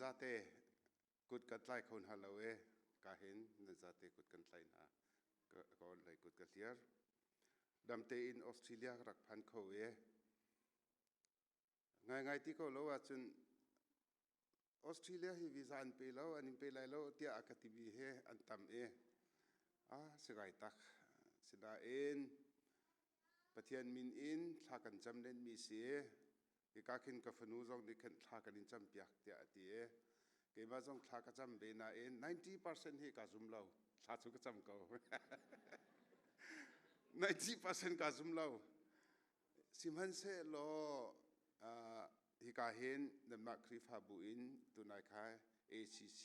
zate kut kan tlai kho hna lo e ka hin nan zate kut kan tlai hna ka lei kut ka hliar. Damte in Australia ka rak phan kho e. Ngaingai ti ko lo ahcun Australia hi visa an pe lo, an in pe lai lo tiah a ka timi he an tam i a si ngai tak. Sinain Pathian min in thla kan cam lenmi si. Hika khin ka fanu zong nih khin thla kan in campiak tiah a ti i keimah zong thla ka cam ve nain 90% hi ka zum lo. Thla cu ka cam ko. 90% ka zum lo. Sihmanhsehlaw hika hin nanmah Khrihfabu in tunai kha ACC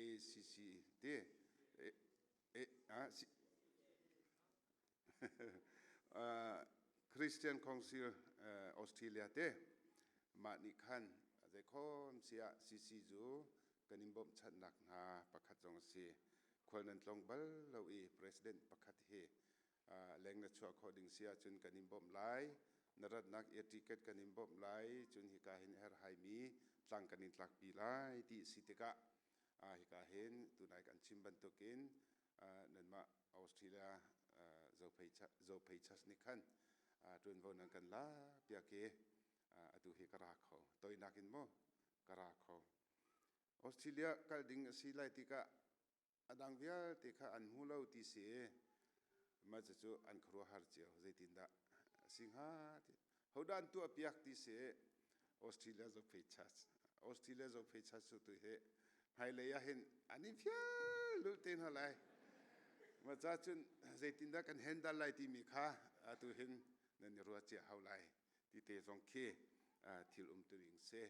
ACC ti Christian Council Australia te mah nih khan zeikhom siah CC cu kan in bawmhchanhnak hna pakhat zong a si. Khual nan tlong bal lo i President pakhat hi leng na chuah khawh ding si ahcun kan in bawmh lai. Na ratnak air ticket kan in bawmh lai. Cun hika hin herhaimi tlang kan in tlakpi lai ti si tikah hika hin tunai kan chim bantukin nanmah Australia Zophei Church nih khan ṭuanvo nan kan lak piak i atu hi ka ra kho. Toinak in maw ka ra kho. Australia kal ding a si lai tikah a dang vialte kha an hmu lo ti si i mah cucu an khuaruahhar cio. Zeitindah a si hnga ti. Hodah an tuah piak ti si Australia Zophei Church. Australia Zophei Church cu tu hi hmailei ah hin an i fial lulh te hna lai. Mah ca cun zeitindah kan handle lai timi kha atu hin nan i ruah cia hau lai ti te zong khi thil umtuning si.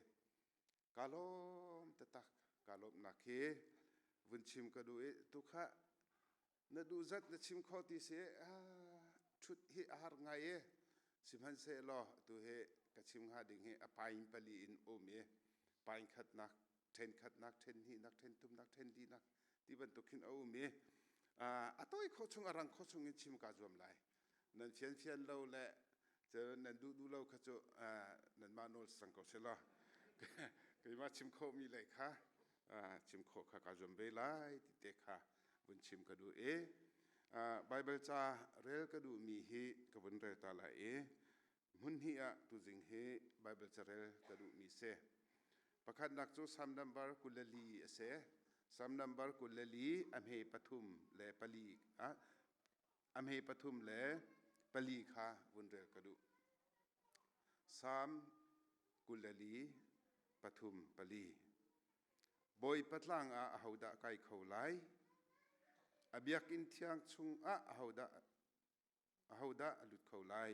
Ka lawm taktak. Ka lawmhnak hi vun chim ka duh i tukha na duh zat na chim kho ti si ṭhut hi a har ngai i sihmanhsehlaw tu hi ka chim hnga ding hi a pain pali in um i pain khatnak ṭhen khatnak ṭhen hnihnak ṭhen thumnak ṭhen linak ti bantuk khin a um i a tawi khawh chung a rang khawh chung in chim kaa zuam lai. Nan fian fian lo le cun nan duh duh lo kha cu nanmah nawl sang ko seh law keimah chim khawhmi lei kha chim khawh kha kaa zuam ve lai ti te kha vun chim ka duh i Baibal ca rel ka duhmi hi ka vun rel ta lai i hmun hnih ah tuzing hi Baibal ca rel ka duhmi si. Pakhatnak cu Salm number 24 a si. Salm number 24 a hme pathum le pali a hme pathum le pali kha vun rel ka duh. Salm 24 pathum pali. Bawipa tlang ah ahodah kai kho lai? A biakinn thiang chungah ahodah a lut kho lai?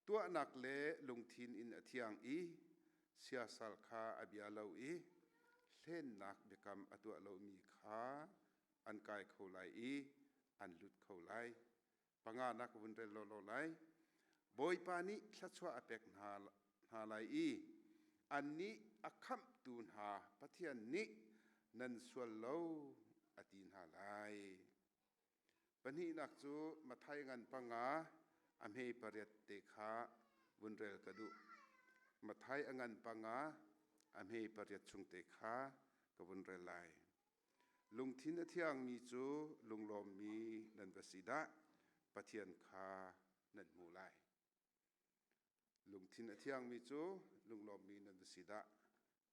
Tuahnak le lungthin in a thiang i siasal kha a bia lo i hlennak biakam a tuah lomi kha an kai kho lai i an lut kho lai. Panganak ka vun rel lawlaw lai. Bawipa nih thluachuah a pek hna lai i annih a khamhtu hna Pathian nih nan sual lo a ti hna lai. Pahnihnak cu Matthai ngan panga a hme pariat te kha vun rel ka duh. Matthai a ngan panga a hme pariat chung te kha ka vun rel lai. Lungthin a thiangmi cu lunglawmmi nan va si dah, Pathian kha nan hmuh lai. Lungthin a thiangmi cu lunglawmmi nan va si dah,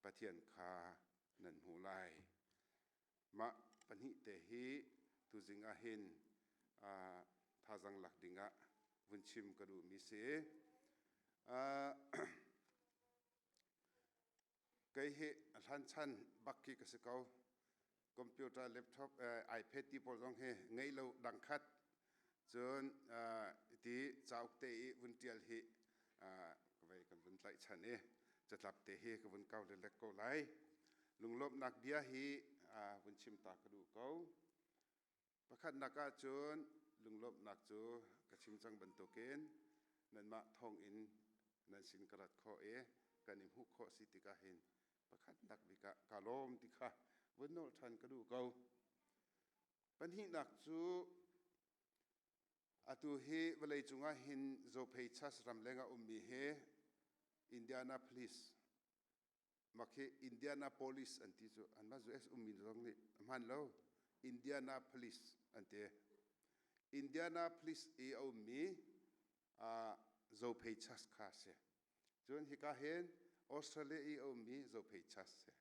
Pathian kha nan hmuh lai. Mah pahnih te hi tuzing ah hin thazang lak dingah vun chim ka duhmi si. Kei hi a hlanchan bak khi ka si ko. Computer, laptop, iPad ti pawl zong hi ngei lo dang khat. Cun ti cauk te i vun ṭial hi ka vei kan vun tlaihchan i catlap te hi ka vun kau lelek ko lai. Lunglawmhnak bia hi vun chim ta ka duh ko. Pakhatnak ahcun lunglawmhnak cu ka chim cang bantukin nanmah thawngin nan sin ka rat khawh i kan i hmuh khawh si tikah hin pakhatnak bik ah kaa lawm ti kha vun nolh ṭhan ka duh ko. Pahnihnak cu atu hi vawleicung ah hin Zophei Church ramleng a ummi hi Indianapolis. Mah khi Indianapolis an ti cu anmah US ummi zong nih a hmaan lo. Indianapolis an ti. Indianapolis i a ummi Zophei Church kha a si. Cun hika hin Australia i a ummi Zophei Church si.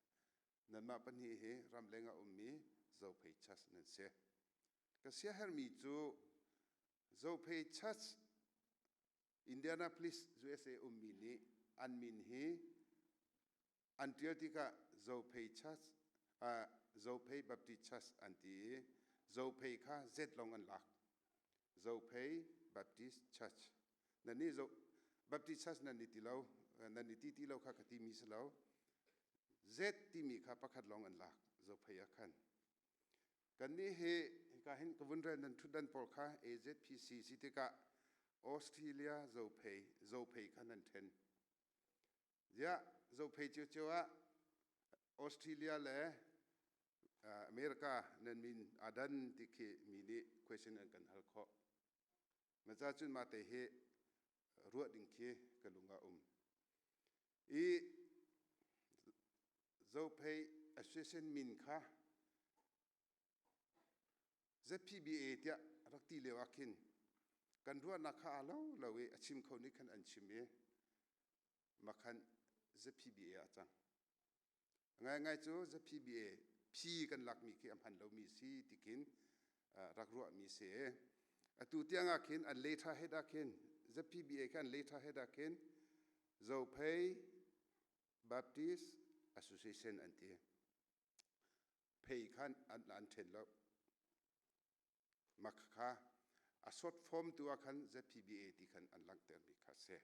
Nanmah pahnih hi ramleng a ummi Zophei Church nan si. Ka siaherhmi cu Zophei Church Indianapolis, USA ummi nih an min hi an ṭial tikah Zophei Church, Zophei Baptist Church an ti i Zophei kha Z lawng an lak. Zophei Baptist Church. Nan nih Baptist Church nan i ti lo, nan i ti ti lo kha ka timi si lo. Z timi kha pakhat lawng an lak Zophei ah khan. Kannih hi hika hin ka vun rel nan ṭhutdan pawl kha AZPC si tikah Australia Zophei Zophei kha nan ṭhen. Ziah Zophei ciocio ah Australia le America nan min aa dan ti khi mi nih question an kan hal khawh. Maca cun mah te hi ruah ding khi ka lung ah um. I Zophei Association min kha ZPBA tiah rak ti lio ah khin kan ruahnak kha aa lo lo i a chim kho nih khan an chim i makhan ZPBA ah cang. Ngaingai cu ZPBA phi kan lakmi khi a hman lomi si ti khin rak ruahmi si. Atu tiang ah khin an letterhead head ah khin ZPBA kha an letterhead ah khin Zophei Baptist Association an ti. Phei khan an an ṭhen lo. Mah kha a short form tu ah khan ZPBA ti khan an langhtermi kha a si.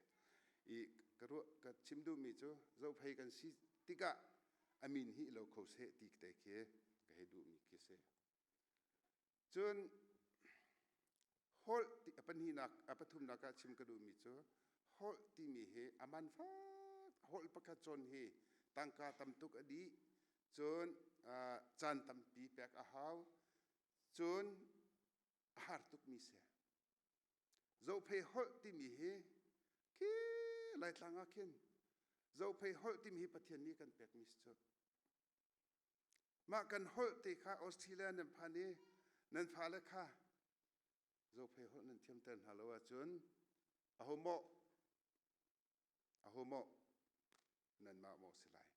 I ka ruah ka chim duhmi cu Zophei kan si tikah a min hi lo kho seh ti te khi ka hei duhmi khi si. Cun holh ti a pahnihnak a pathumnak ah chim ka duhmi cu holh timi hi a man fak holh pakhat cawn hi tangka tam tuk a dih cun caan tampi pek a hau cun a har tukmi si. Zophei holh timi hi khi Laitlang ah khin Zophei holh timi hi Pathian nih kan pekmi si cu. Mah kan holh te kha Australia nan phan i nan fale kha Zophei holh nan thiamter hna lo ahcun aho mawh aho mawh nanmah mawh si lai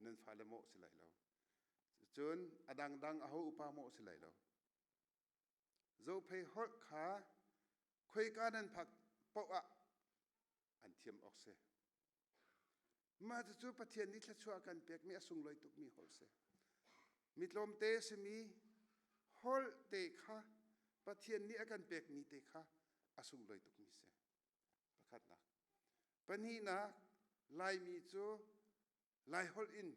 nan fale mawh si lai lo cun a dangdang aho upa mawh si lai lo Zophei holh kha khoika nan phak paoh ah an thiam awk si. Mah cucu Pathian nih thluachuah kan pekmi a sunglawi tukmi holh si. Mi tlawmte simi holh te kha Pathian nih a kan pekmi te kha a sunglawi tukmi si. Pakhatnak. Pahnihnak, Laimi cu Laiholh in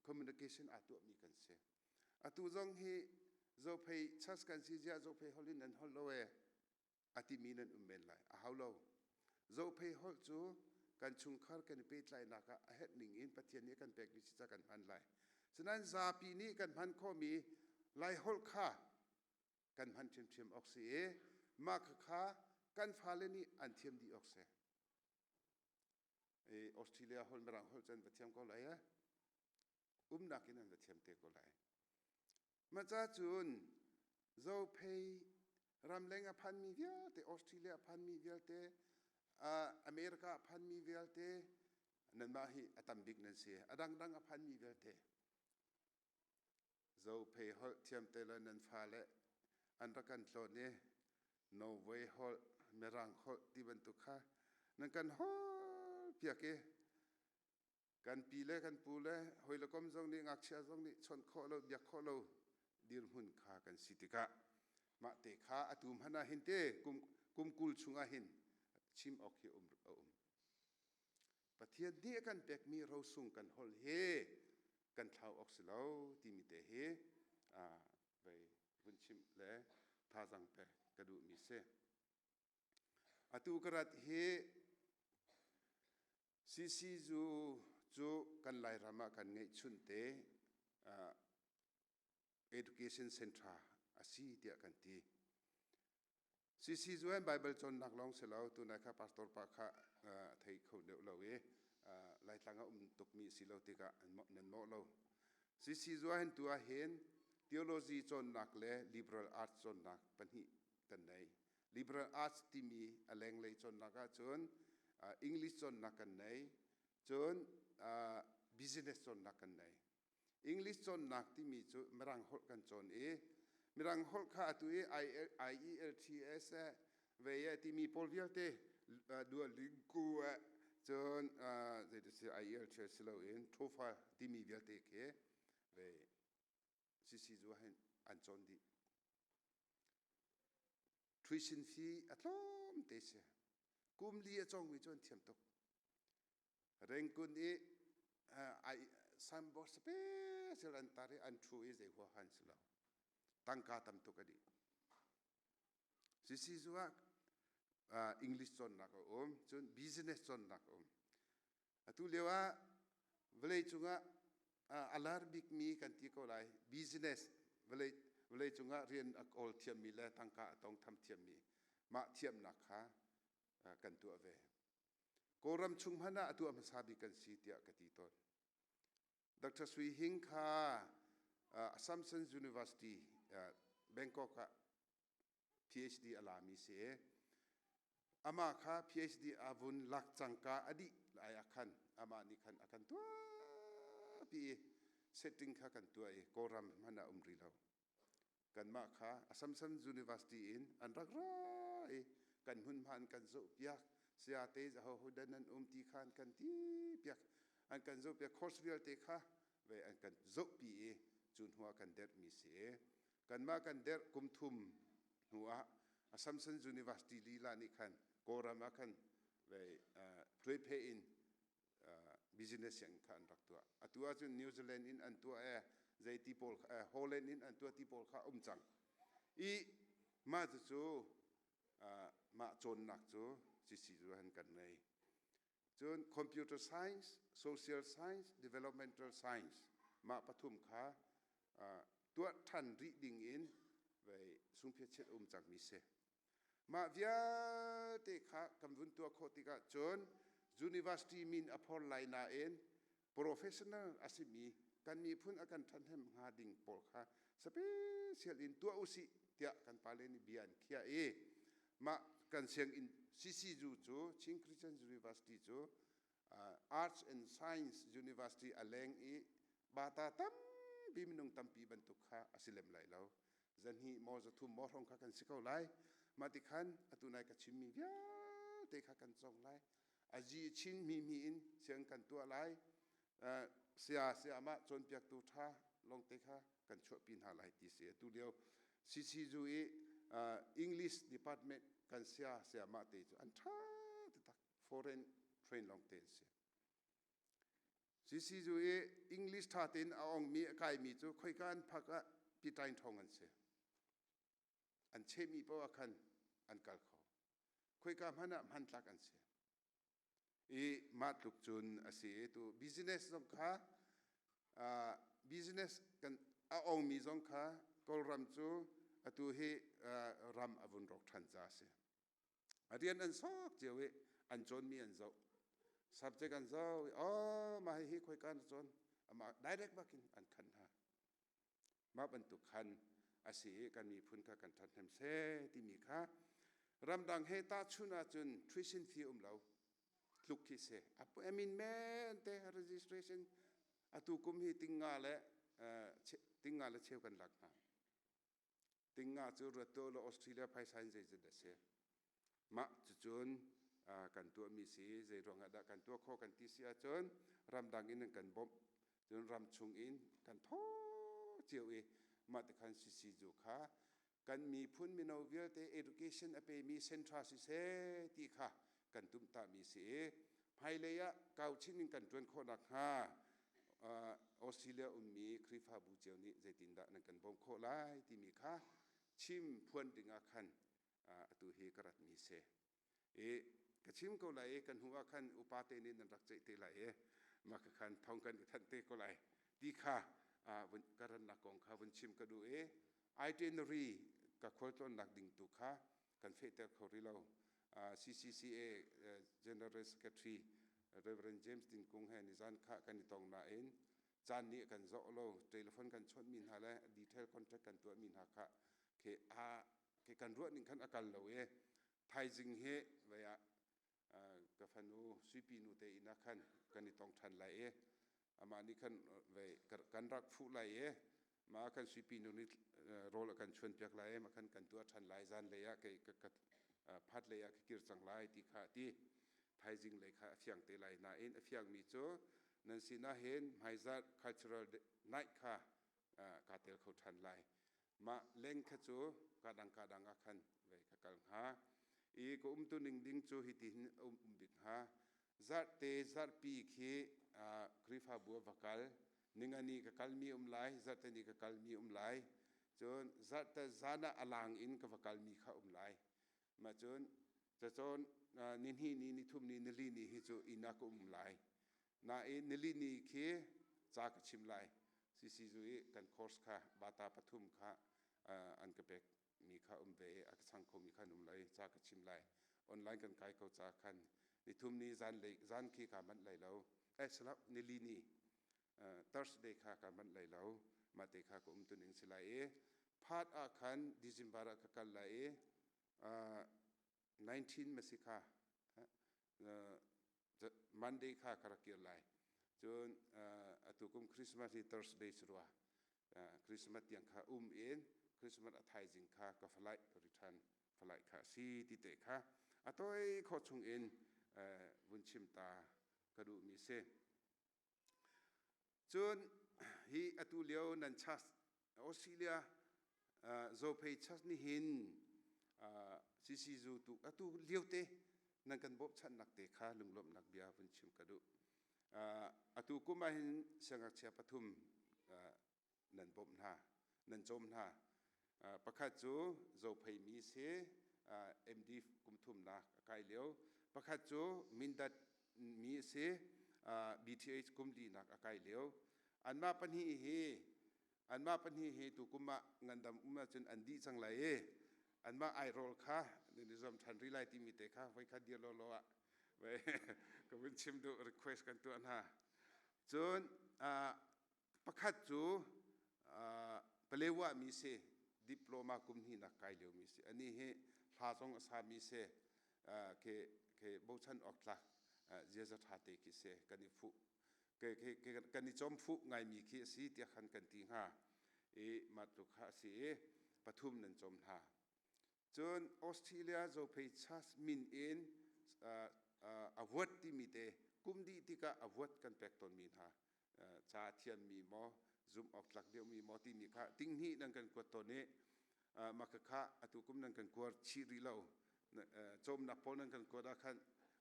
communication aa tuahmi kan si. Atu zong hi Zophei church kan si ziah Zophei holh in nan holh lo ee a timi nan um men lai. A hau lo. Zophei holh cu kan chungkhar kan i pehtlaihnak ah a herh ning in Pathian nih a kan pekmi si ca kan hman lai. Sinain zapi nih kan hman khawhmi Laiholh kha kan hman ṭhiamṭhiam awk si i mah khakha kan fale nih an thiam dih awk si. Australia holh Mirang holh cu an va thiam ko lai eh. Umnak in an va thiam te ko lai. Maca cun Zophei ramleng a phanmi vialte Australia a phanmi vialte America a phanmi vialte nanmah hi a tam bik nan si. A dangdang a phanmi vialte Zophei holh thiam te le nan fale an rak kan tlawn i Norway holh, Mirang holh ti bantuk kha nan kan holh piak i kan pi le kan pu le hawi le kom zong nih ngakchia zong nih chawnh khawh lo biak khawh lo dirhmun kha kan si tikah mah te kha atu hmanh ah hin te kum kum 20 chung ah hin chim awk hi um a um. Pathian nih a kan pekmi rosung kan holh hi kan thlau awk si lo timi te hi vei vun chimh le thazang pek ka duhmi si. Atu ka rat hi CCU cu kan Lairam ah kan ngeihchunh te education center a si tiah kan ti. CC cu an Bible cawnnak lawng si lo tunai kha pastor pa kha a thei kho deuh lo i. Laitlang a um tukmi si lo tikah nan mawh lo. CC zua hin tu ah hin theology cawnnak le liberal arts cawnnak pahnih kan nei. Liberal arts timi a lenglei cawnnak ahcun English cawnnak kan nei, cun business cawnnak kan nei. English cawnnak timi cu Mirang holh kan cawn i Mirang holh kha atu i IELTS ve eh timi pawl vialte Duolingo eh cun zeiti si IELTS si loin TOEFL timi vialte khi ve CC zu hin an cawn dih. Tuition fee a tlawm te si. Kum li a cawngmi cu an thiam tuk. Rengkun i ai signboard special an tar i an ṭhu i zei huaha an si lo. Tangka tam tuk a dih. CCU ah English cawnnak a um, cun business cawnnak a um. Atu lio ah vawlei cungah a lar bikmi kan ti ko lai business vawlei vawlei cungah rian a kawl thiammi le tangka a tongtham thiammi mah thiamnak kha kan tuah ve. Kawlram chung hmanh ah a tuah hmasa bik kan si tiah ka ti tawn. Dr. Sui Hing kha Assumption University Bangkok ah PhD a lami si i amah kha PhD a vun lak cangka a dih lai ah khan amah nih khan a kan tuahpi i setting kha kan tuah i Kawlram hmanh ah um rih lo. Kanmah kha Assumption University in an rak ra i kan hmunhma an kan zohpiak. Sayate ahoho dan an um ti kha an kan ti piak. An kan zohpiak course vialte kha ve an kan zohpi i cu hnu ah kan derhmi si i kanmah kan derh kum thum hnu ah Assumption University lila nih khan Kawlram ah khan ve tuaiphe in business sianginn kha an rak tuah. Atu ahcun New Zealand in an tuah e zeiti pawl Holland in an tuah ti pawl kha um cang. I mah cucu mah cawnnak cu CC cu han kan ngei. Cun computer science, social science, developmental science mah pathum kha tuah ṭhan rih ding in vei sungphiachiat um cangmi si. Mah vialte kha kan vun tuah khawh tikah cun university min a phor lai nain professional a simi kan miphun a kan ṭhahnem hnga ding pawl kha special in tuah usih tiah kan pale nih bia an khiah i mah kan sianginn CCU cu Chin Christian University cu Arts and Science University a leng i bata tampi minung tampi bantuk kha a si lem lai lo. Zahnih maw zathum maw hrawng kha kan si ko lai. Mah ti khan atu nai ka chimmi vialte kha kan cong lai. A zi chin mi mi in siang kan tuah lai. Saya sayamah cawnpiaktu ṭha lawngte kha kan chuahpi hna lai ti si. Atu lio CCU i English department kan saya sayamah te cu an ṭha taktak. Foreign train lawngte an si. CCU i English ṭha tein a ongmi a kaimi cu khoika an phak ah piṭain ṭhawng an si. An chehmi paoh ah khan an kal kho. Khoika hmanh ah hmantlak an si. I mah tluk cun a si. Tu business zong kha business kan a ongmi zong kha Kawlram cu atu hi ram a vun rawk ṭhan ca a si. A rian an sok cio i an cawnmi an zoh. Subject an zoh i oh mah hihi khoika na cawn amah direct bakin an khan hna. Mah bantuk khan a si i kan miphun kha kan ṭhathnem seh timi kha ramdang he tahchun ahcun tuition fee um lo tluk khi si. A min men te registration atu kum hi tinga le cheu kan lak hna. Tinga cu ruat tuah law Australia phaisa in zeizat a si. Mah cucun kan tuahmi si zei ruangah dah kan tuah khawh kan ti si ahcun ramdang in an kan bawmh cun ram chung in kan thaw cio i mah ti khan CCU kha kan miphun mino vialte education a pemi central siseh ti kha kan tumhtahmi si i hmailei ah kau chin in kan ṭuan khawh nakhnga Australia ummi Khrihfabu cio nih zeitindah nan kan bawmh khawh lai timi kha chim phuan ding ah khan atu hi ka ratmi si. I ka chim ko lai i kan hnu ah khan upa te nih nan rak ceih te lai i mah kha khan thong kan i thanh te ko lai ti kha ka rannak kong kha vun chim ka duh i itinerary ka khualtlawnnak ding tu kha kan fehter kho rih lo. CCCA General Secretary Reverend James Tin Kung he nizan kha kan i tong nain caan nih kan zawh lo. Telephone kan chawnhmi hna le detail contact kan tuahmi hna kha ke a ke kan ruah ning khan a kal lo i thaizing hi vei ah ka fanu Suipi nu te inn ah khan kan i tong ṭhan lai i amah nih khan vei kan rak fuh lai i mah kan Suipi nu nih rawl a kan chuan piak lai i mah khan kan tuah ṭhan lai. Zan lei ah kei ka phat lei ah ka kir cang lai ti kha ti thaizing lei kha a fiang te lai. Nain a fiangmi cu nan sinah hin hmaizarh cultural night kha kaa tel kho ṭhan lai. Mah leng kha cu kadang kadang ah khan vei ka kal hnga i ka umtu ning ding cu hiti hin a um bik hnga. Zarhte, zarhpi khi Khrihfabu ah va kal, ningani ka kalmi um lai, zarhte ni ka kalmi um lai, cun zarhte zan ah a lang in ka va kalmi kha um lai. Mah cun cacawn nihnih ni, nithum ni, nili ni hi cu inn ah ka um lai. Nain nili ni khi ca ka chim lai. CCU i kan course kha bata pathum kha an ka pek mi kha um ve i a ka chang khomi kha an um lai, ca ka chim lai. Online kan kai ko ca khan nithum ni zan lei zan khi ka manh lai lo, eh salah, nili ni Thursday kha ka manh lai lo. Mah te kha ka um tuning si lai i phat ah khan December ah ka kal lai i 19 masi kha Monday kha ka rak kir lai. Cun atu kum Christmas hi Thursday si rua. Christmas tiang kha um in Christmas a thaizing kha ka flight return flight kha si ti te kha a toi khawh chung in vun chim ta ka duhmi si. Cun hi atu lio nan church Australia Zophei Church nih hin CCU tu atu lio te nan kan bawmchanhnak te kha lunglawmhnak bia vun chim ka duh. Atu kum ah hin siangngakchia pathum nan bawmh hna, nan cawm hna. Pakhat cu Zophei mi si, MD kum thumnak a kai lio. Pakhat cu Mindat mi a si, BTH kum linak a kai lio. Anmah pahnih hi tukum ah ngandam um ahcun an dih cang lai i anmah airawl kha nan i zuam ṭhan rih lai timi te kha voikhat dir lawlaw ah ka vun chim duh, request kan tuah hna. Cun pakhat cu Palewa mi si, diploma kum hnihnak kai lio mi si. Ani hi hla zong a sa mi si, ke ke bochan awk tlak ziaza ṭha te khi si. Kan i fuh kan i cawm fuh ngaimi khi a si tiah khan kan ti hnga i mah tluk kha a si i pathum nan cawm hna. Cun Australia Zophei Church min in award timi te kum dih tikah award kan pek tawnmi hna, ca a thiammi maw, zumh awk tlak deuhmi maw timi kha tinghnih nan kan kuat tawn i mah kha atu kum nan kan kuar chih rih lo. Cawmnak pawl nan kan kuat ah khan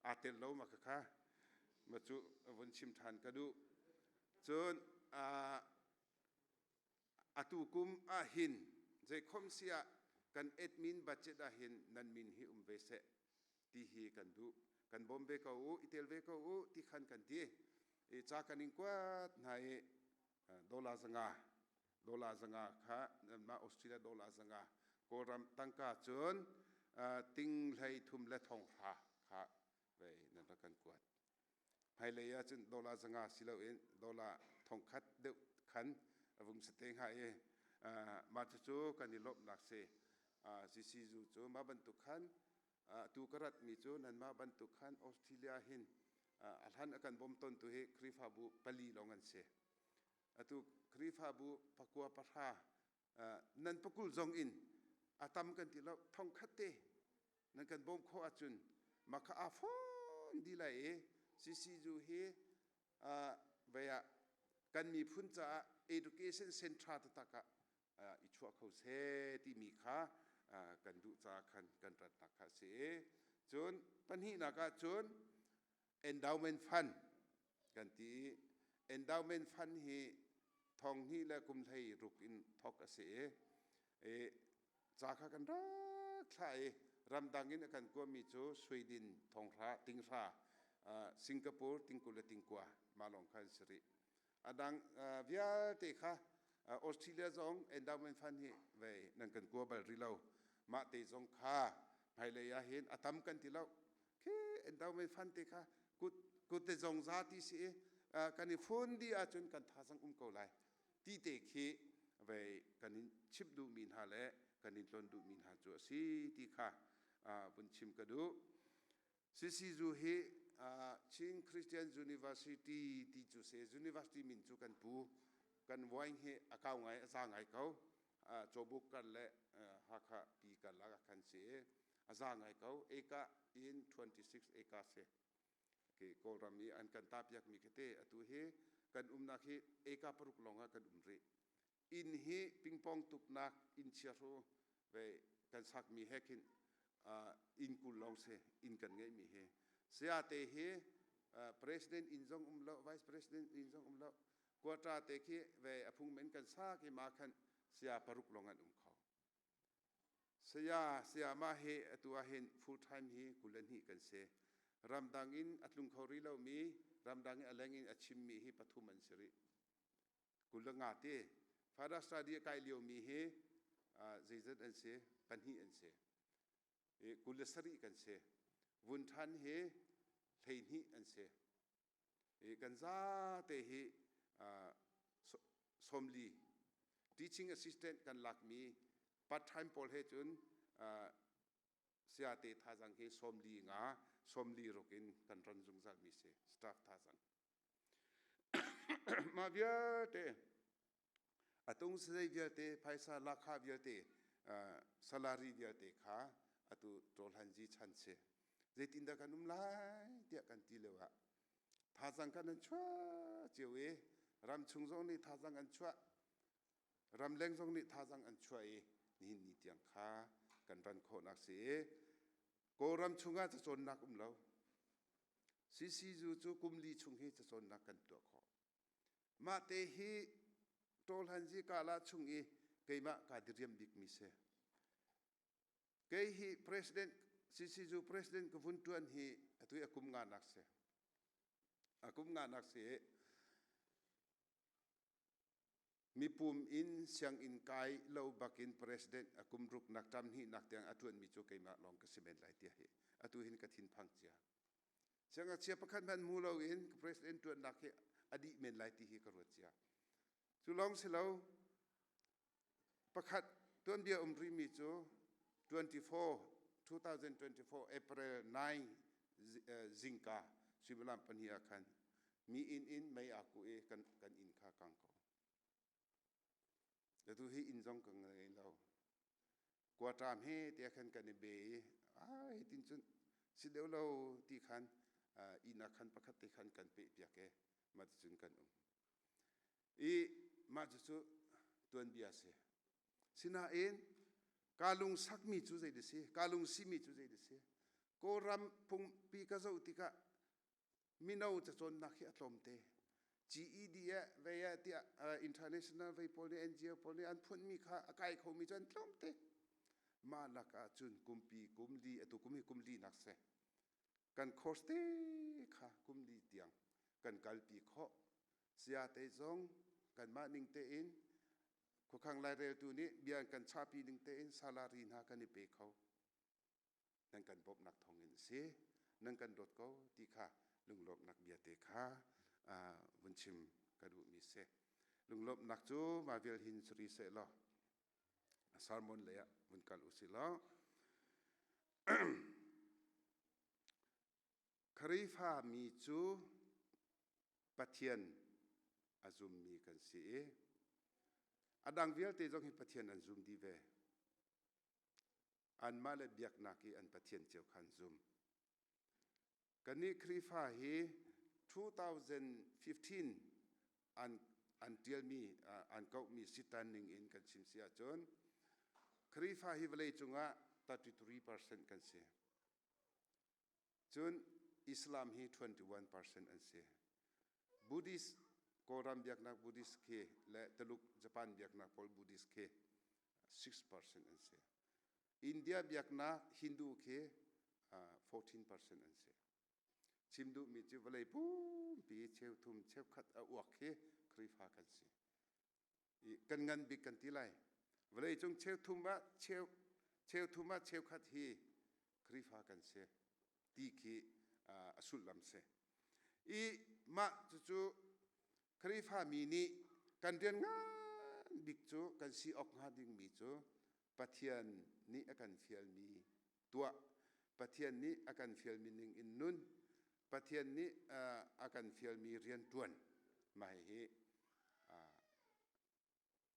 aa tel lo. Mah kha ma cu vun chim ṭhan ka duh. Cun atu kum ah hin zeikhom si ah kan admin budget ah hin nan min hi um ve seh ti hi kan duh. Kan bawm ve ko u, i tel ve ko u ti khan kan ti i ca kan in kuat hna i dollar 500, dollar 500 kha nanmah Australia dollar 500, Kawlram tangka cun ting hlei thum le thong hra kha vei nan rak kan kuat. Hmailei ah cun dollar 500 si loin dollar 1000 deuh khan a vung si te hnga i mah cucu kan i lawmhnak si. CCU cu mah bantuk khan tu ka ratmi cu nanmah bantuk khan Australia hin a hlan a kan bawm tawntu hi Khrihfabu pali lawng an si. Atu Khrihfabu pakua, pahra, nan pakul zong in a tam kan ti lo, 1000 te nan kan bawm khawh ahcun mah kha aa fawn dih lai i CCU hi vei ah kan miphun caah education center taktak ah i chuah kho seh timi kha kan duh caah khan kan ratnak kha a si. Cun pahnihnak ah cun endowment fund kan ti i endowment fund hi thong hnih le kum hlei ruk in thawk a si i ca kha kan rak thlah i ramdang in a kan kuami cu Sweden 1000, 10,000, Singapore 20,000 le 90,000, mah lawng kha an si rih. A dang vialte kha Australia zong endowment fund hi vei nan kan kua bal rih lo. Mah te zong kha hmailei ah hin a tam kan ti lo khi endowment fund te kha kut. Kut te zong za ti si i kan i fun dih ahcun kan thazang um ko lai ti te khi vei kan in chimh duhmi hna le kan in tlon duhmi hna cu a si ti kha vun chim ka duh. CCU hi Chin Christian University ti cu si university min cu kan pu. Kan wine hi a kau ngai, a za ngai ko. Cawbuk kar le Hakha pi karlak ah khan si i a za ngai ko. Eka in 26 eka si. Okay, Kawlram i an kan tahpiakmi khi te atu hi kan umnak hi eka paruk lawng ah kan um rih. Inn hi pingpong tuknak inn chiahru ve kan sakmi he khin inn 20 lawng si inn kan ngeihmi hi. Sayate hi president inn zong um lo, vice president inn zong um lo. Quarter te khi ve a phungmen kan sak i ma khan saya paruk lawng an um kho. Saya sayamah hi atu ah hin full time hi 22 kan si. Ramdang in a tlung kho rih lomi, ramdang in a leng in a chimmi hi pathum an si rih. 25 te. Father study a kai liomi hi zeizat an si? Pahnih an si. 27 kan si. Vun ṭhan hi 12 an si. Kan zate hi 40 teaching assistant kan lakmi part time pawl he cun sayate thazang hi 45 46 in kan ran zungzal mi si staff thazang. Mah vialte atung zei vialte phaisa lakha vialte salary vialte kha atu tawhlanzi chan si zeitindah kan um lai tiah kan ti lio ah thazang kan an chuah cio i ramchung zong nih thazang an chuah, ramleng zong nih thazang an chuah i nihin ni tiang kha kan ran khawhnak si i Kawlram chungah cacawnnak um lo. CCU cu kum li chung hi cacawnnak kan tuah khawh. Mah te hi Tawhlanzi kala chung i keimah kaa diriam bikmi si. Kei hi president CCU president ka vun ṭuan hi atu hi a kum nganak si. A kum nganak si i mipum in sianginn kai lo bakin president a kum ruk nak ṭam hnih nak tiang a ṭuanmi cu keimah lawng ka si men lai tiah hi atu hin ka thinphang cia. Siangngakchia pakhat hmanh hmu loin ka president ṭuannak hi a dih men lai ti hi ka ruat cia. Cu lawng si lo, pakhat tuanbia um rihmi cu 24 2024 April 9 zingka suimilam pahnih ah khan mi inn in mei aa kuh i kan, kan inn kha kang ko. Atu hi inn zong ka ngei lo. Quarter he tiah khan kan i be i ai tin cun si deuh lo ti khan inn ah khan pakhat te khan kan peh piak e mah ticun kan um. I mah cucu tuanbia si. Sinain kaa lungsakmi cu zei si? Kaa lungsimi cu zei si? Kawlram phungpi ka zoh tikah mino cacawnnak hi a tlawmte. GED eh vei eh tiah international vei pawl nih NGO pawl nih an phunmi kha a kai khomi cu an tlawmte. Mah lakah cun kumpi kum li atu kum hi kum li nak si. Kan course te kha kum li tiang kan kalpi khawh. Sayate zong kanmah ning tein khuakhang laireltu nih bia an kan chahpi ning tein salary hna kan i pe kho. Nan kan bawmhnak thawngin a si. Nan kan dawt ko ti kha lunglawmhnak bia te kha vun chim ka duhmi si. Lunglawmhnak cu mah vial hin suri seh law sermon lei ah vun kal usih law Khrihfa mi cu Pathian a zummi kan si i a dang vialte zong hi Pathian an zum dih ve. Anmah le biaknak i an Pathian cio kha an zum. Kannih Khrihfa hi 2015 an an ṭialmi an kauhmi sitan ning in kan chim si ahcun Khrihfa hi vawlei cungah 33% kan si. Cun Islam hi 21% an si. Buddhist Kawlram biaknak Buddhist khi le Tuluk Japan biaknak pawl Buddhist khi 6% an si. India biaknak Hindu khi 14% an si. Chim duhmi cu vawlei pumpi cheuthum cheukhat a uak khi Khrihfa kan si. I kan ngan bik kan ti lai. Vawlei cung cheuthum ah cheu cheuthum ah cheukhat hi Khrihfa kan si ti khi a sullam si. I mah cucu Khrihfami nih kan rian ngan bik cu kan si awk hnga dingmi cu Pathian nih a kan fialmi tuah, Pathian nih a kan fialmi ning in nun, Pathian nih a kan fialmi rian ṭuan. Mah hihi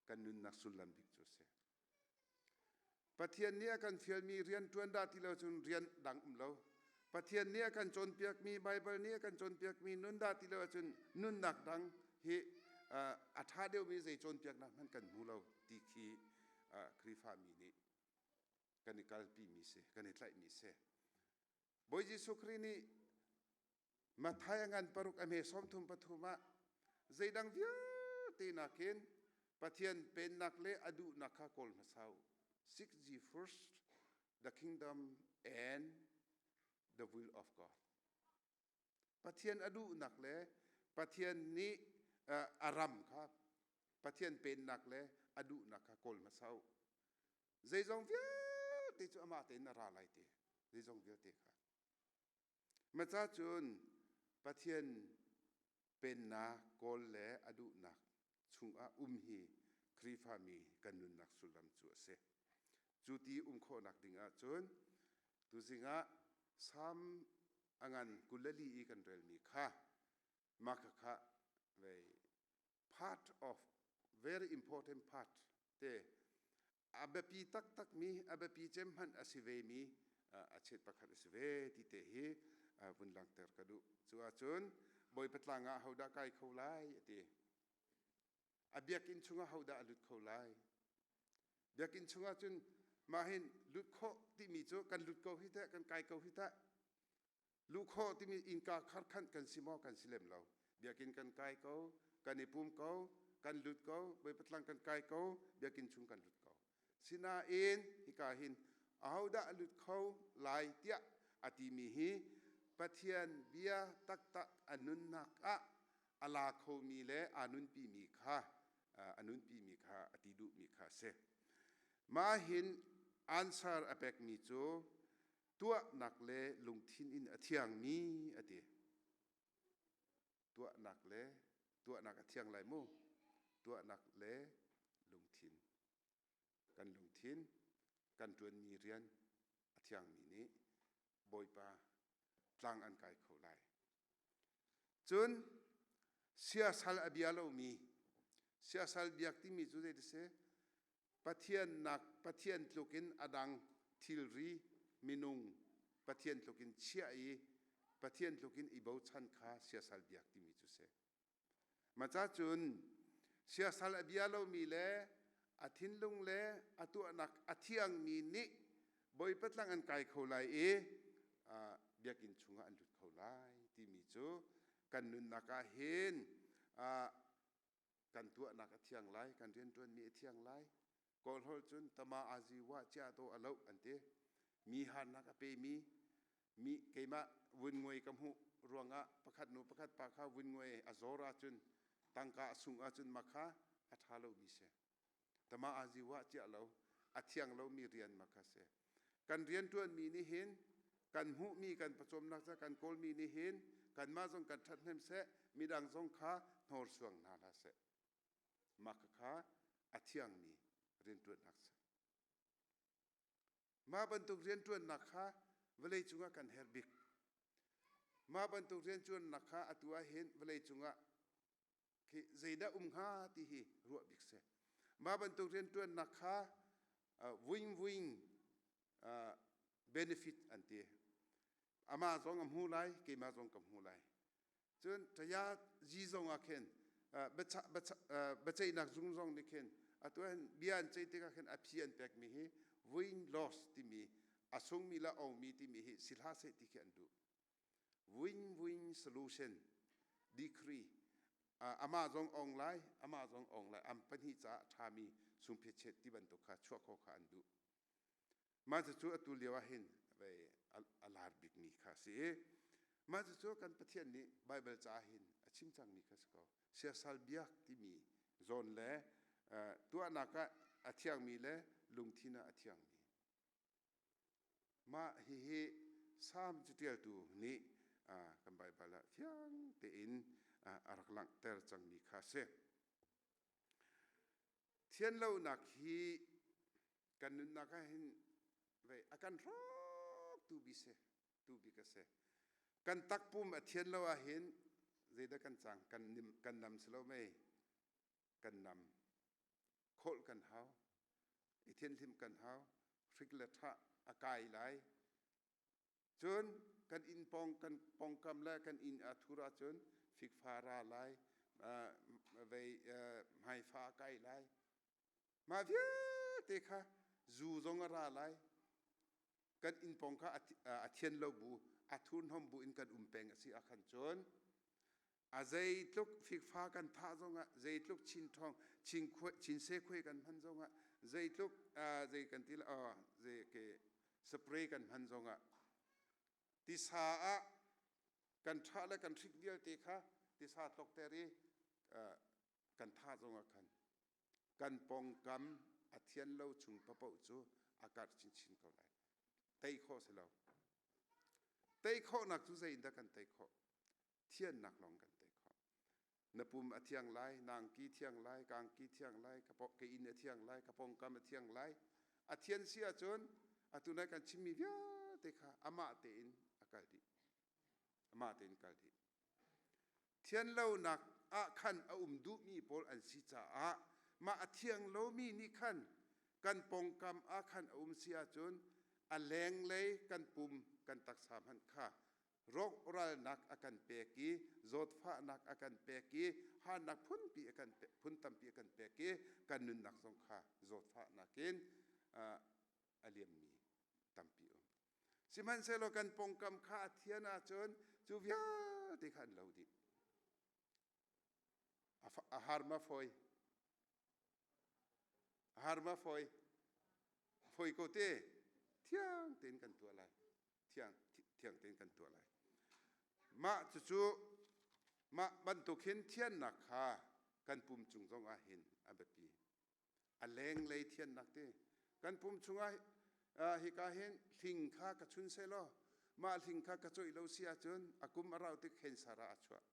kan nunnak sullam bik cu a si. Pathian nih a kan fialmi rian ṭuan dah ti lo cun rian dang um lo. Pathian nih a kan cawnpiakmi Baibal nih a kan cawnpiakmi nun dah ti lo ahcun nunnak dang hi a ṭha deuhmi zei cawnpiaknak hmanh kan hmu lo ti khi Khrihfami nih kan i kalpimi si, kan i tlaihmi si. Bawi Jesuh Khrih nih Matthai a ngan paruk a hme 33 ah zeidang vialte nakin Pathian pennak le a duhnak kha kawl hmasa u. Seek ye first the kingdom and the will of God. Pathian a duhnak le Pathian nih a ram kha Pathian pennak le a duhnak kha kawl hmasa u. Zeizong vialte cu amah tein a ra lai te. Zeizong vialte kha. Maca cun Pathian pennak kawl le a duhnak chungah um hi Khrihfami kan nunnak sullam cu a si. Cu ti um khawhnak ding ahcun tuzing ah Salm a ngan 24 i kan relmi kha mah khakha vei part of very important part te a biapi taktakmi a biapi cem hmanh a si vemi a chet pakhat a si ve ti te hi vun langhter ka duh. Cu ahcun Bawipa tlang ah hodah kai kho lai a ti. A biakinn chungah hodah a lut kho lai. Biakinn chungah cun mah hin lut khawh timi cu kan lut ko hi teh kan kai ko hi teh Luh khawh timi innka kharkhanh kan si maw kan si lem lo. Biakinn kan kai ko, kan i pum ko, kan lut ko, Bawipa tlang kan kai ko, biakinn chung kan lut ko. Sinain hika hin ahodah a lut kho lai tiah a timi hi Pathian bia taktak a nunnak ah a la khomi le aa nunpimi kha a nunpimi kha a ti duhmi kha a si. Mah hin answer a pekmi cu tuahnak le lungthin in a thiangmi a ti. Tuahnak le tuahnak a thiang lai mu. Tuahnak le lungthin. Kan lungthin, kan ṭuanmi rian a thiangmi nih Bawipa tlang an kai kho lai. Cun siasal a bia lomi, siasal biak timi cu zei ti si? Pathian nak Pathian tluk in a dang thilri minung Pathian tluk in chiah i Pathian tluk in i bochan kha siasal biak timi cu si. Maca cun siasal a bia lomi le a thinlung le a tuahnak a thiangmi nih Bawipa tlang an kai kho lai i biakinn chungah an lut kho lai timi cu kan nunnak ah hin kan tuahnak a thiang lai, kan rianṭuanmi a thiang lai. Kawlholh cun tama azi wa chia to a loh an ti. Mi harnak a pemi, mi keimah vun nguai ka hmuh ruangah pakhat nu pakhat pa kha vun nguai a zawr ahcun tangka a sung ahcun ma kha a ṭha lomi si. Tama azi wa chia lo, a thiang lomi rian ma kha si. Kan rianṭuanmi nih hin kan hmuhmi kan pawcawmnak ca kan kawlmi nih hin kanmah zong kan ṭhathnem seh, midang zong kha hnorsuang hna hlah seh. Mah kha a thiangmi rianṭuannak si. Mah bantuk rianṭuannak kha vawlei cungah kan herh bik. Mah bantuk rianṭuannak kha atu ah hin vawlei cungah khi zeidah um hnga ti hi ruah bik si. Mah bantuk rianṭuannak kha win-win benefit an ti. Amah zong a hmu lai, keimah zong ka hmu lai. Cun taya zi zong ah khin biaceihnak zung zong nih khin atu hin bia an ceih tikah khin a phi an pekmi hi win loss timi a sungmi le ongmi timi hi si hlah seh ti khi an duh. Win-win solution decree amah zong ong lai amah zong ong lai am pahnih caah a ṭhami sungphiachet ti bantuk kha chuah khawh kha an duh. Mah cucu atu lio ah hin a lar bikmi kha a si i mah cucu kan Pathian nih Baibal caah hin a chim cangmi kha si ko. Siasal biak timi zawn le tuahnak ah a thiangmi le lungthin ah a thiangmi. Mah hihi Salm caṭialtu nih Kan Baibal ah fiang tein a rak langhter cangmi kha a si. Thianlonak hi kan nunnak ah hin vei a kan hrawktu bi si tu bik a si. Kan takpum a thian lo ahhin zeidah kan cang? Kan nim, kan nam si lo mei? Kan nam. Kholh kan hau. I thianhlim kan hau. Hrik le ṭhah a kai lai. Cun kan inn pawng kan pawngkam le kan inn a thur ahcun fikfa ra lai, vei hmaifa a kai lai. Mah vialte kha zu zong a ra lai. Kan inn pawng kha a thian lo bu, a thurhnawm bu in kan um peng a si ahkhan cun a zeitluk fikfa kan thah zongah, zeitluk chin ṭhawng, chin sekhuai kan hman zongah, zeitluk zei kan ti zei ke spray kan hman zongah tisa ah kan ṭha le kan hrik vialte kha tisa tlokter i kan thah zongah khan kan pawngkam a thian lo chung papoh cu a karh chinchin ko lai. Tei khawh si lo. Tei khawhnak cu zei in dah kan tei khawh? Thiannak lawng kan tei khawh. Na pum a thiang lai, nangki thiang lai, kangki thiang lai, ka inn a thiang lai, ka pawngkam a thiang lai. A thian si ahcun atu nai kan chimmi vialte kha amah tein a kal dih. Amah tein kal dih. Thianlonak ah khan a um duhmi pawl an si caah mah a thiang lomi nih khan kan pawngkam ah khan a um si ahcun a lenglei kan pum kan taksa hmanh kha rawkralnak a kan pek i zawtfahnak a kan pek i harnak phunpi a kan phun tampi a kan pek i kan nunnak zong kha zawtfahnak in a liammi tampi um. Sihmanhsehlaw kan pawngkam kha a thian ahcun cu vialte kha an lo dih. A har ma fawi? A har ma fawi? Fawi ko te. Thiang tein kan tuah lai. Thiang thiang tein kan tuah lai. Mah cucu mah bantuk hin thiannak kha kan pum cung zong ah hin a biapi. A lenglei thiannak ti kan pum chungah hika hin hling kha ka chun sehlaw mah hling kha ka coih lo si ahcun a kum a rau tik cancer ah a chuah.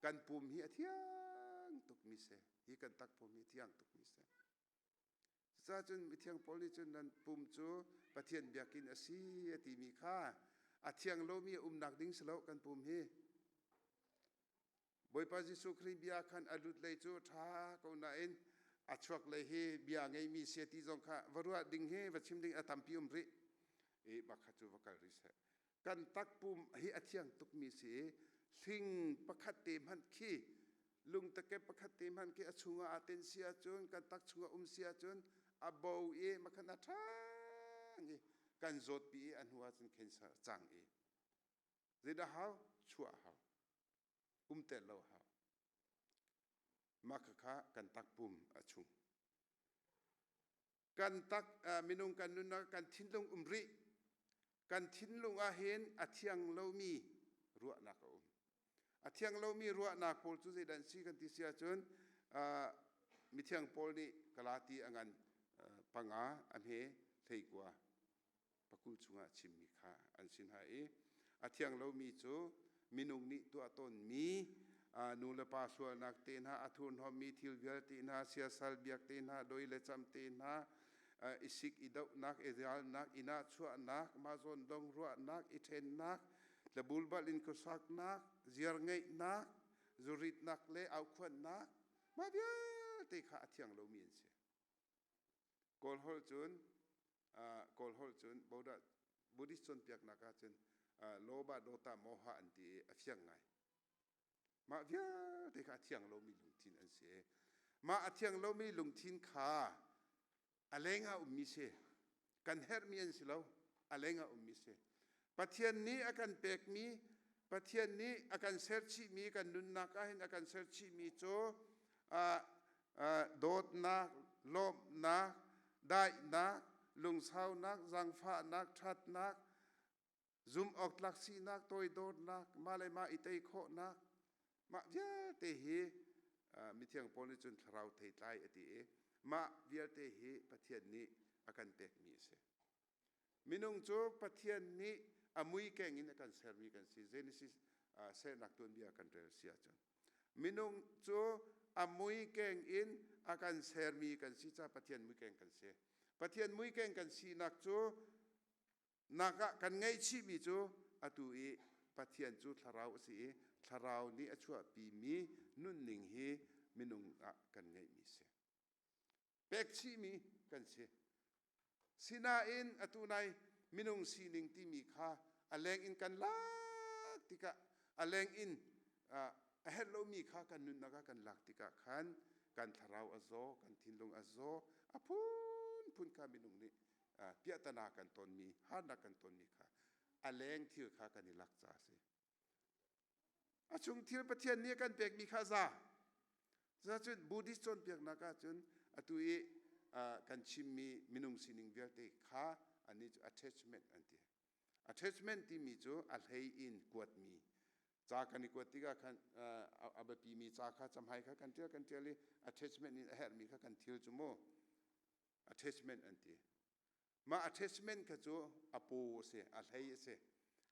Kan pum hi a thiang tukmi si. Hi kan takpum hi a thiang tukmi si. Cucaah cun mithiang Paul nih cun nan pum cu Pathian biakinn a si a timi kha a thiang lomi a umnak ding si lo kan pum hi. Bawipa Jesuh Khrih bia khan a lut lei cu ṭha ko nain a chuak lei hi bia ngeimi si ti zong kha va ruah ding hi va chim ding a tampi um rih. I bak kha cu va kal rih seh. Kan takpum hi a thiang tukmi si i hling pakhat te hmanh khi lungtakep pakhat te hmanh khi a chungah aa ten si ahcun kan tak chungah um si ahcun a bo i makhan a ṭhang i kan zawtpi i a hnu ahcun cancer a cang i zeidah hau chuah hau umter lo hau. Mah khakha kan takpum a chung. Kan tak minung kan nunnak kan thinlung um rih. Kan thinlung ah hin a thiang lomi ruahnak a um. A thiang lomi ruahnak pawl cu zeidah an si kan ti si ahcun mithiang Paul nih Galati a ngan panga a hme hleikua pakul chungah chimmi kha an si hna i a thiang lomi cu minung nih tuah tawnmi nu le pa sualnak te hna, a thurhnawmmi thil vialte hna, siasal biak te hna, doi le cam te hna, i sik i dohnak, i ralnak, i nahchuahnak, mah zawn dong ruahnak, i ṭhennak, tlabulbal in khuasaknak, ziar ngeihnak, zuritnak le aukhuannak, mah vialte kha a thiang lomi an si. Kawl holh cun Kawl holh cun Buddhist cawnpiaknak ahcun loba dota moha an ti i a fiang ngai. Mah vialte kha a thiang lomi lungthin an si. Mah a thiang lomi lungthin kha a leng ah ummi si. Kan herhmi an si lo. A leng ah ummi si. Pathian nih a kan pekmi, Pathian nih a kan serchihmi, kan nunnak ah hin a kan serchihmi cu dawtnak, lawmhnak, daihnak, lungsaunak, zaangfahnak, ṭhatnak, zumhawktlak sinak, toidornak, mah le mah i tei khawhnak, mah vialte hi mithiang Paul nih cun thlarau theitlai a ti i mah vialte hi Pathian nih a kan pekmi a si. Minung cu Pathian nih A mui keng in a kan sermi kan si. Genesis sernak tuanbia kan rel si ahcun minung cu a mui keng in a kan sermi kan si ca Pathian mui keng kan si. Pathian mui keng kan sinak cu nak ah kan ngaihchihmi cu atu i Pathian cu thlarau a si i thlarau nih a chuahpimi nunning hi minung ah kan ngeihmi si. Pekchihmi kan si. Sinain atu nai minung sining timi kha a leng in kan lak tikah, a leng in a herh lomi kha kan nunnak ah kan lak tikah khan kan thlarau a zaw, kan thinlung a zaw, a phunphun kha minung nih piahtana kan tonmi, harnak kan tonmi kha a leng thil kha kan i lak caah a si. A chung thil Pathian nih a kan pekmi kha za. Cun Buddhist cawnpiaknak ahcun atu i kan chimmi minung sining vialte kha annih cu attachment an ti. Attachment timi cu a hlei in kuatmi ca kan i kuat tikah khan a biapimi ca kha camhai kha kan ṭial kan ṭial i attachment in a herhmi kha kan thil cu mu attachment an ti. Mah attachment kha cu a paw a si, a hlei a si.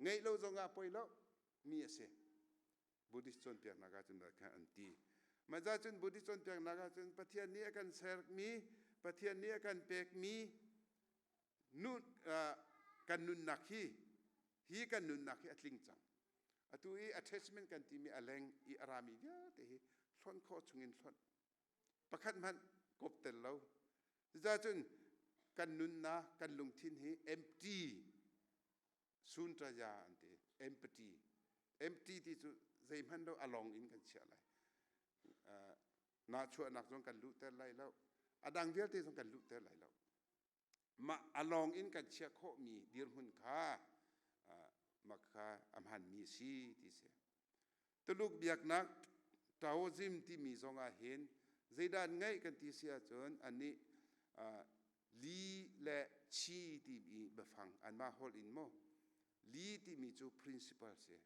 Ngeih lo zongah poi lo mi a si. Buddhist cawnpiaknak ahcun khan an ti. Mah cun Buddhist cawnpiaknak ahcun Pathian nih a kan sermi, Pathian nih a kan pekmi nun, kan nunnak hi hi kan nunnak hi a tling cang. Atu i attachment kan timi a leng i a rami vialte hi hlonh khawh chungin hlonh. Pakhat hmanh kop tel lo. Cucaah kan nunnak, kan lungthin hi empty suntaya an ti, empty. Empty ti cu zeihmanh lo a long in kan chiah lai. Nahchuahnak zong kan luhter lai lo. A dang vialte zong kan luhter lai lo. Mah a lawng in kan chiah khawhmi dirhmun kha mah kha a hmanmi a si ti si. Tuluk biaknak Taoism timi zong ah hin zeidah an ngeih kan ti si ahcun annih li le chi timi biafang anmah holh in maw li timi cu principle si.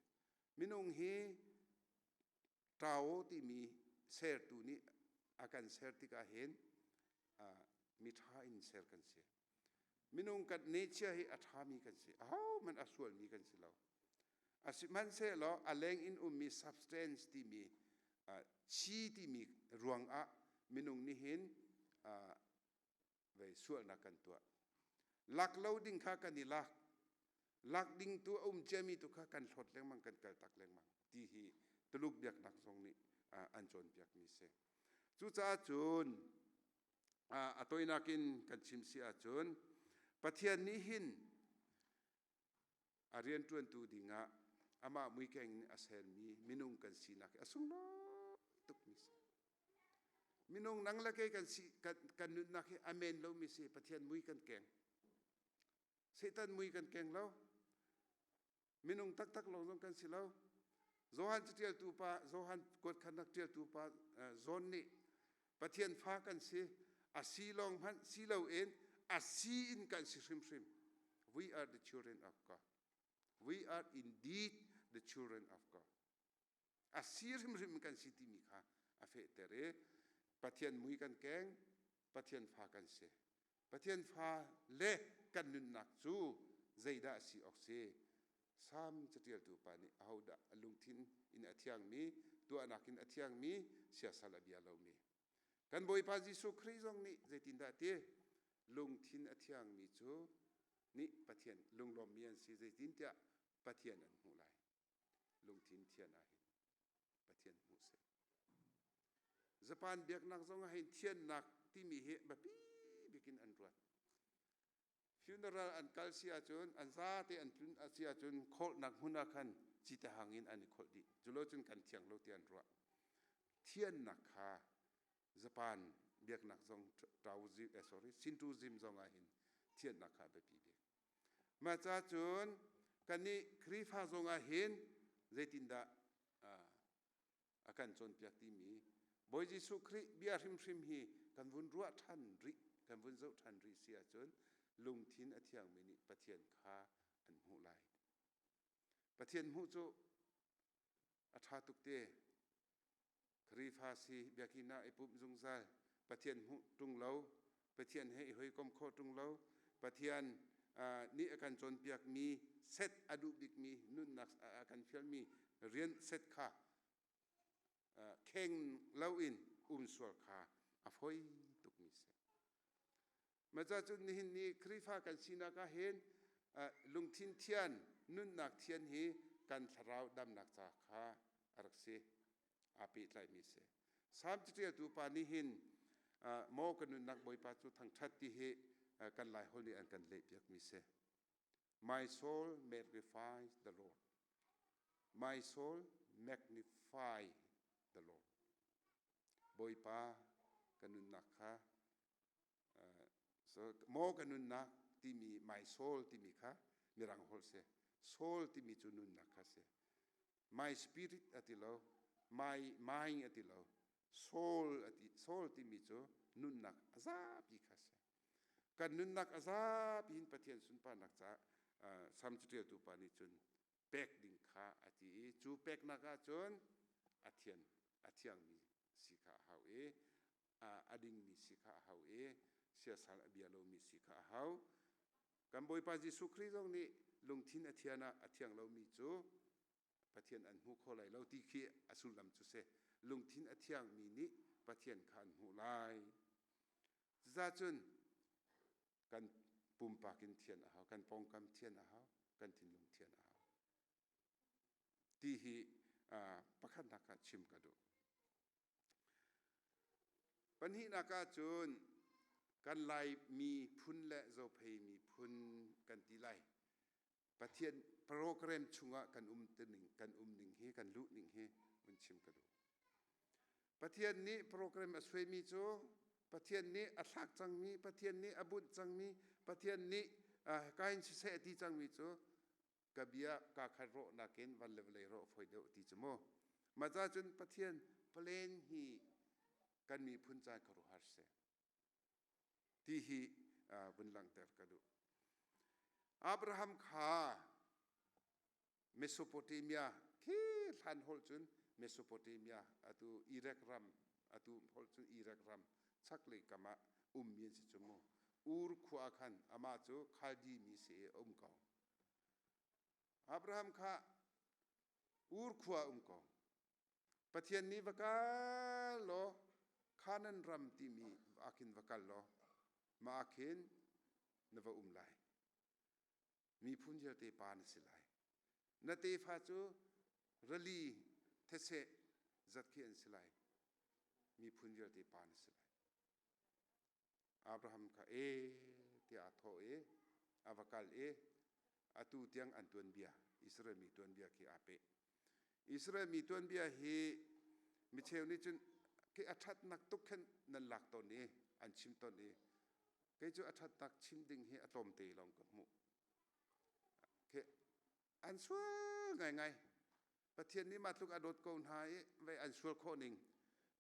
Minung hi Tao timi sertu nih a kan ser tikah hin miṭha in ser kan si. Minung kan nature hi a ṭhami kan si. Ahohmanh a sualmi kan si lo. Sihmanhsehlaw a leng in ummi substance timi chi timi ruangah minung nih hin vei sualnak kan tuah. Lak lo ding kha kan i lak. Lak ding tu a um ciami tu kha kan hlawt lengmang, kan kaltak lengmang ti hi Tuluk biaknak zong nih an cawnpiakmi si. Cucaah cun a toinak in kan chim si ahcun Pathian nih hin a rianṭuantu dingah amah muikeng in a sermi minung kan sinak hi a sunglawi tukmi si. Minung nang le kei kan si kan, kan nunnak hi a men lomi si. Pathian mui kan keng. Satan mui kan keng lo. Minung taktak lawng zong kan si lo. Johan catialtu pa, Johan kuatkhatnak ṭialtu pa John nih Pathian fa kan si, a si lawng hmanh si loin a si in kan si hrimhrim. We are the children of God. We are indeed the children of God. A si hrimhrim kan si timi kha a fehter i Pathian mui kan keng, Pathian fa kan si. Pathian fa le kan nunnak cu zeidah a si awk si? Salm caṭialtu pa nih ahodah a lungthin in a thiangmi, tuahnak in a thiangmi, siasal a bia lomi. Kan Bawipa Jesuh Khrih zong nih zeitindah a ti? Lungthin a thiangmi cu nih Pathian lunglawmmi an si, zeitintiah Pathian an hmuh lai. Lungthin thian ah hin Pathian hmuh si. Japan biaknak zong ah hin thiannak timi hi biapi bik in an ruat. Funeral an kal si ahcun an zate an tlun a si ahcun kholhnak hmun ah khan cite hang in an i kholh dih. Culo cun kan thiang lo ti an ruah. Thiannak kha Japan biaknak zong Taoism, sorry, Shintoism zong ah hin thiannak kha biapi bik. Mah ca cun kannih Khrihfa zong ah hin zeitindah a kan cawnpiak timi Bawi Jesuh Khrih bia hrimhrim hi kan vun ruah ṭhan rih, kan vun zoh ṭhan rih si ahcun lungthin a thiangmi nih Pathian kha an hmuh lai. Pathian hmuh cu a ṭha tuk te. Khrihfa si biakinn ah i pumh zungzal, Pathian hmuh ṭung lo, Pathian he i hawikom khawh ṭung lo, Pathian nih a kan cawnpiakmi set a duh bikmi nunnak a kan fialmi rian set kha kheng loin um sual kha a foi tukmi si. Maca cun nihin ni Khrihfa kan sinak ah hin lungthin thian, nunnak thian hi kan thlarau damnak ca kha a rak si. Aa pehtlaimi si. Salm caṭialtu pa nih hin maw ka nunnak Bawipa cu thangṭhat ti hi kan Lai holh nih an kan lehpiakmi si. My soul magnifies the Lord. My soul magnify the Lord. Bawipa ka nunnak kha so maw ka nunnak timi my soul timi kha mirang holh si. Soul timi cu nunnak kha si. My spirit a ti lo, my mind a ti lo, soul a ti. Soul timi cu nunnak a zapi kha si. Kan nunnak a zapi in Pathian sunparnak caah Sam caṭialtu pa nih cun pek ding kha a ti i cu peknak ah cun a thian a thiangmi si kha a hau i a dingmi si kha a hau i siasal a bia lomi si kha a hau. Kan Bawipa Jesuh Khrih zong nih lungthin a thian ah a thiang lomi cu Pathian an hmu kho lai lo ti khi a sullam cu si. Lungthin a thiangmi nih Pathian kha an hmuh lai. Cuzacun kan pumpak in thian a hau, kan pawngkam thian a hau, kan thinlung thian a hau. Ti hi pakhatnak ah chim ka duh. Pahnihnak ah cun kan Lai miphun le Zophei miphun kan ti lai. Pathian program chungah kan um ning kan um ning hi kan luh ning hi vun chim ka duh. Pathian nih program a suaimi cu Pathian nih a thlak cangmi, Pathian nih a bunh cangmi, Pathian nih kain siseh a ti cangmi cu ka bia kaa khat rawh nakin van le vawlei rawh fawi deuh ti cu mu. Mah ca cun Pathian plan hi kan miphun caan khuaruahhar si. Ti hi vun langhter ka duh. Abraham kha Mesopotamia khi hlan holh cun Mesopotamia atu Iraq ram atu holh cun Iraq ram chaklei kam ah ummi an si cu mu. Ur khua khan amah cu Khaldi mi si i a um ko. Abraham kha Ur khua um ko. Pathian nih va kal law Canaan ram timi ah khin va kal law mah ah khin na va um lai. Miphun vialte pa na si lai. Na tefa cu rali thetse zat khi an si lai. Miphun vialte pa na si lai. Abraham kha e tiah a thawh i a va kal i atu tiang an tuanbia Israel mi tuanbia khi aa peh. Israel mi tuanbia hi micheu nih cun khi a ṭhatnak tuk khin nan lak tawn i an chim tawn i kei cu a ṭhatnak chim ding hi a tlawmte lawng ka hmuh. Khi an sual ngaingai. Pathian nih mah tluk a dawt ko hna i vei an sual khawh ning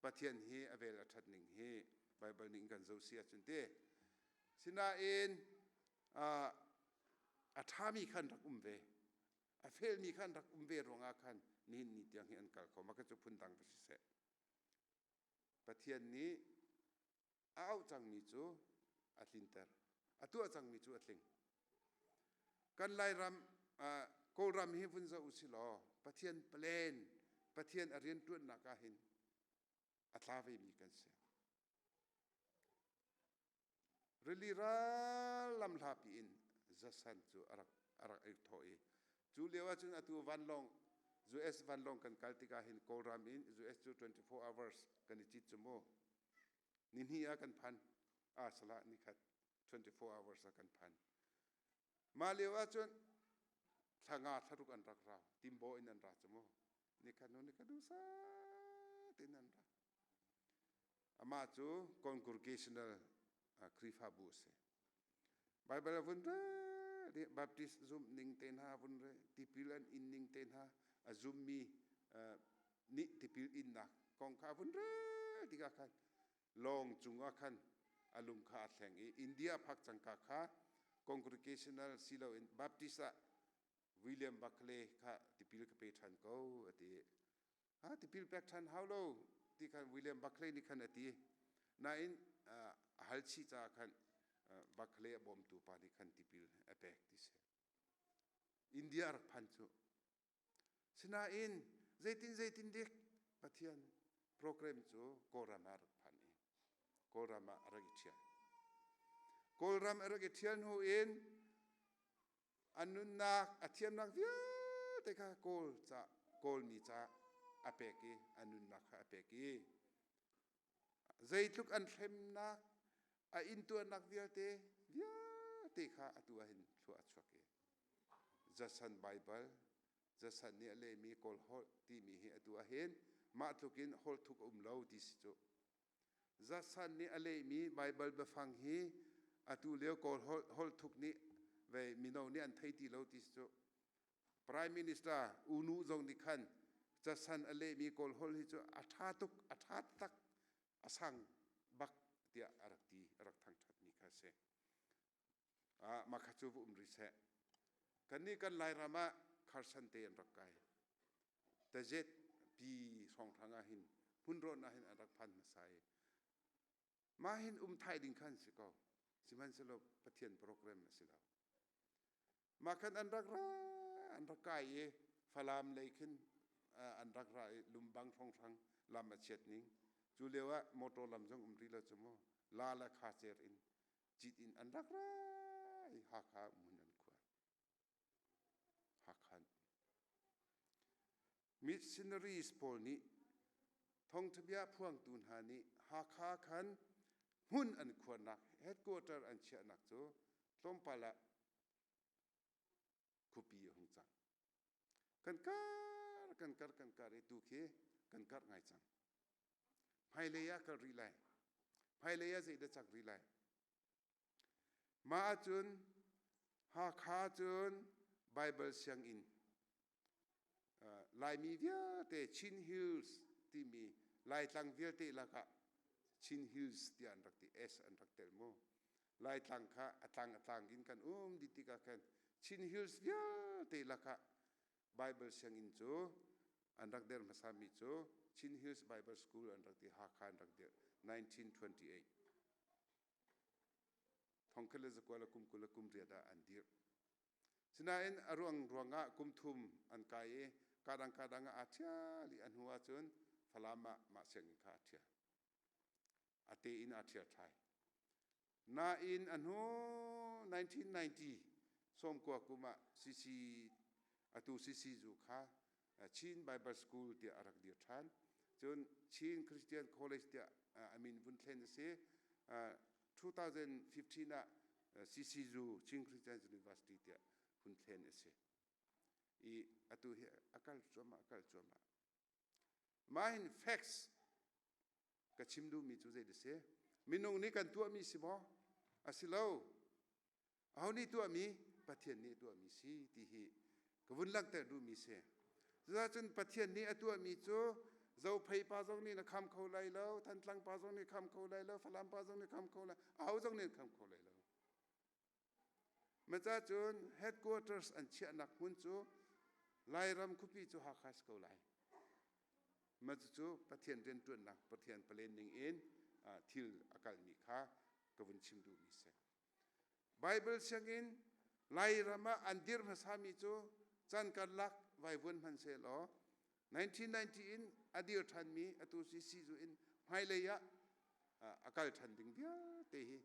Pathian hi a vel a ṭhat ning hi Baibal ning kan zoh si ahcun ti. Sinain a ṭhami khan rak um ve. A felmi khan rak um ve ruangah khan nihin ni tiang hi an kal kho. Mah cu phundang va siseh. Pathian nih a auh cangmi cu a tlinter. A tuah cangmi cu a tling. Kan Lairam, Kawlram hi vun zoh usih law Pathian plan, Pathian a rianṭuannak ah hin a tla vemi kan si. Rili ral lamhlapi in zasan cu a rak a rak i thawh i cu lio ahcun atu vanlawng US vanlawng kan kal tikah hin Kawlram in US cu 24 hours kan i cit cu mu. Nihnih ah kan phan. Ah salah nikhat 24 hours ah kan phan. Mah lio ahcun thla nga thlaruk an rak rau. Timbo in an ra cu mu. Nikhat hnu nikhat duhsah tein an ra. Amah cu congregational Khrihfabu a si. Baibal a vun re, Baptist zumh ning te hna vun re, tipil an in ning te hna, a zummi nih tipil innak kong kha a vun re tikah khan lawng cungah khan a lung kha a thleng i India phak cangka kha congregational siloin Baptist ah William Barclay kha tipil ka pe ṭhan ko a ti. Ha tipil pek ṭhan hau lo ti khan William Barclay nih khan a ti. Nain a hal chih caah khan Bakhle a bawmtu pa nih khan tipil a pek ti si. India a rak phan cu. Sinain zeitin zeitin dik Pathian program cu Kawlram ah a rak phan i Kawlram ah a rak i ṭhial. Kawlram a rak i ṭhial hnu in a nunnak a thiamnak vialte kha Kawl ca Kawlmi ca a pek i a nunnak kha a pek i zeitluk an hremnak a intuarnak vialte vialte kha atu ah hin thlua a chuak i Jasan Baibal Jasan nih a lehmi Kawl holh timi hi atu ah hin mah tluk in holh thuk a um lo ti si cu. Jasan nih a lehmi Baibal biafang hi atu lio Kawl holh holh thuk nih ve mino nih an thei ti lo ti si cu. Prime Minister U Nu zong nih khan Jasan a lehmi Kawl holh hi cu a ṭha tuk a ṭha tak a sang bak tiah a rak ti a rak thangṭhatmi kha a si. Ah, mah kha cu va um rih seh. Kannih kan Lairam ah kharsan te an rak kai. Tazet pi hrawnghrang ah hin hmunrawn ah hin an rak phan hmasa i mah hin um thai ding khan si ko. Sihmanhsehlaw Pathian program a si lo. Mah khan an rak ra an rak kai i Falam lei khin an rak ra i Lumbang hrawnghrang lam a chiat ning. Cu lio ah motor lam zong um rih lo cu mu. La le kha cer in cit in an rak ra i Hakha hmun an khuar. Hakha Missionaries pawl nih thawngthabia phuangtu hna nih Hakha khan hmun an khuarnak headquarter an chiahnak cu tlawmpal ah khuapi a hung cang. Kan kar kan kar kan kar i tu khi kan karh ngai cang. Hmailei ah kal rih lai. Hmailei ah zeidah cak rih lai. Mah ahcun Hakha cun Baibal sianginn Laimi vialte Chin Hills timi Laitlang vialte lakah Chin Hills tiah an rak ti S an rak tel mu. Laitlang kha a tlang a tlang in kan um dih tikah khan Chin Hills vialte lakah Bible sianginn cu an rak der hmasami cu Chin Hills Bible School an rak ti Hakha an rak dirh 1928 thongkhat le zakua le kum 20 le kum riat ah an dirh. Sinain a ruang ruangah kum thum an kai i kadang kadang ah aa ṭhial i a hnu ahcun Falam ah mah sianginn kha a ṭhial. A te in aa ṭhial ṭhai. Nain a hnu 1990 sawmkua kum ah CC atu CC zu kha Chin Bible School tiah a rak dir ṭhan. Cun Chin Christian College tiah a min vun thlen a si. 2015 ah CCU Chin Christian University tiah hun thlen a si. I atu hi a kal cuahmah a kal cuahmah. Mah hin facts ka chim duhmi cu zei si? Minung nih kan tuahmi si maw? A si lo. Aho nih tuahmi? Pathian nih tuahmi si ti hi ka vun langhter duhmi si. Cuzacun Pathian nih a tuahmi cu Zophei pa zong nih na kham kho lai lo, Thantlang pa zong nih kham kho lai lo, Falam pa zong nih kham kho lai, aho zong nih kham kho lai lo. Maca cun headquarters an chiahnak hmun cu Lairam khuapi cu Hakha si ko lai. Ma cucu Pathian rianṭuannak Pathian palen ning in thil a kalmi kha ka vun chim duhmi si. Bible sianginn Lairam ah an dirh hmasami cu chan karlak vaivuan hmanhsehlaw 1990 in a dir ṭhanmi atu CC zu in hmailei ah a kal ṭhan ding vialte hi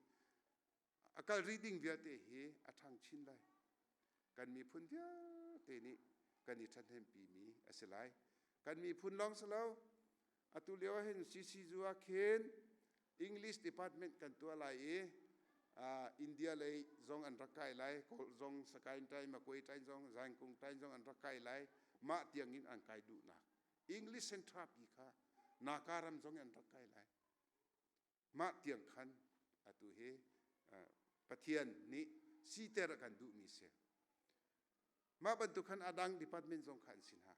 a kal rih ding vialte hi a ṭhang chin lai. Kan miphun vialte nih kan i ṭhahnempi a si lai. Kan miphun lawng si lo, atu lio ah hin CCU ah khin English department kan tuah lai i India lei zong an rak kai lai, Kawl zong Sakaing Tai, Makwe Tai zong, Zaingkung Tai zong an rak kai lai. Mah tiang in an kai duhnak. English Central pi kha Naka ram zong an rak kai lai. Mah tiang khan atu hi Pathian nih siter a kan duhmi si. Mah bantuk khan a dang department zong kha an si hna.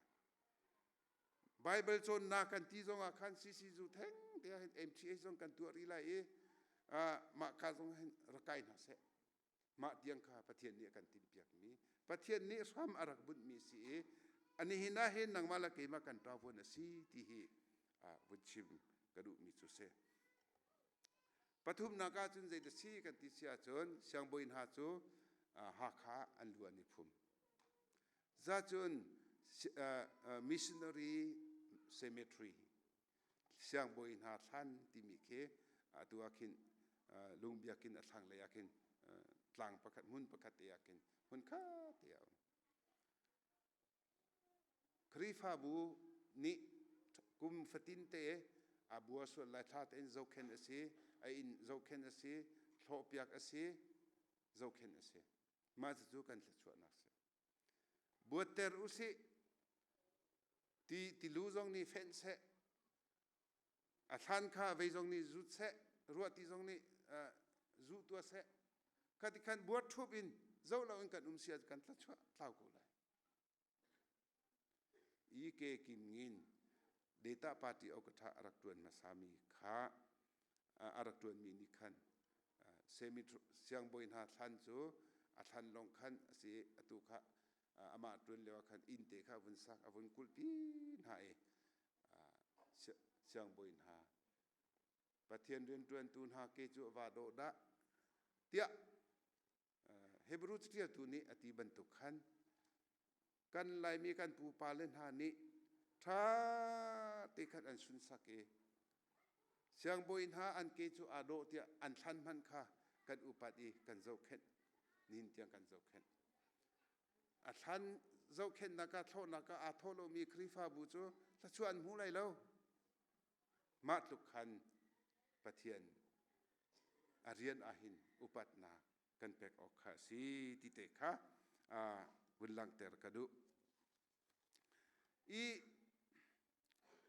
Bible cawnnak kan ti zong ah khan CCU theng te ah hin MTA zong kan tuah rih lai i mah ka zong hin rak kai hna seh. Mah tiang kha Pathian nih a kan timhpiakmi, Pathian nih hram a rak bunhmi si i anihin ah hin nangmah le keimah kan ṭavuan a si ti hi vun chim ka duhmi cu si. Pathumnak ahcun zei si kan ti si ahcun siangbawi hna cu Hakha an lu an i phum. Zacun missionary cemetery siangbawi hna thlan timi khi atu ah khin lungbiakinn a thlanglei ah khin tlang pakhat hmun pakhat te ah khin hmun khat te a um. Khrihfabu nih kum fatin te a bua sual lai thla tein zohkhenh a si, a inn zohkhenh a si, thlawhpiak a si, zohkhenh a si. Mah cucu kan thluachuahnak si. Buatter usih. Ti tilu zong nih fenh seh. A thlan kha vei zong nih zut seh. Ruahti zong nih zu tuah seh. Khati khan buat ṭhup in zoh loin kan um si ah kan thluachuah tlau ko lai. E.K. Kim Ngin Data Party Okatha a rak ṭuan hmasami kha a rak ṭuanmi nih khan siangbawi hna thlan cu a thlan lawng khan a si atu kha amah ṭuan lio ah khan inn te kha a vun sak a vun kulhpi hna i siangbawi hna Pathian rianṭuantu hna ke cu a va dawh dah tiah Hebrew caṭialtu nih a ti bantuk khan kan Laimi kan pupa le hna nih ṭha te khan an sunsak i siangbawi hna an ke cu aa dawh tiah an thlan hmanh kha kan upat i kan zohkhenh nihin tiang kan zohkhenh. A thlan zohkhenhnak ah thlawhnak ah aa thawh lomi Khrihfabu cu thluachuah an hmu lai lo. Mah tluk khan Pathian a rian ahhin upatnak kan pek awk kha a si ti te kha vun langhter ka duh. I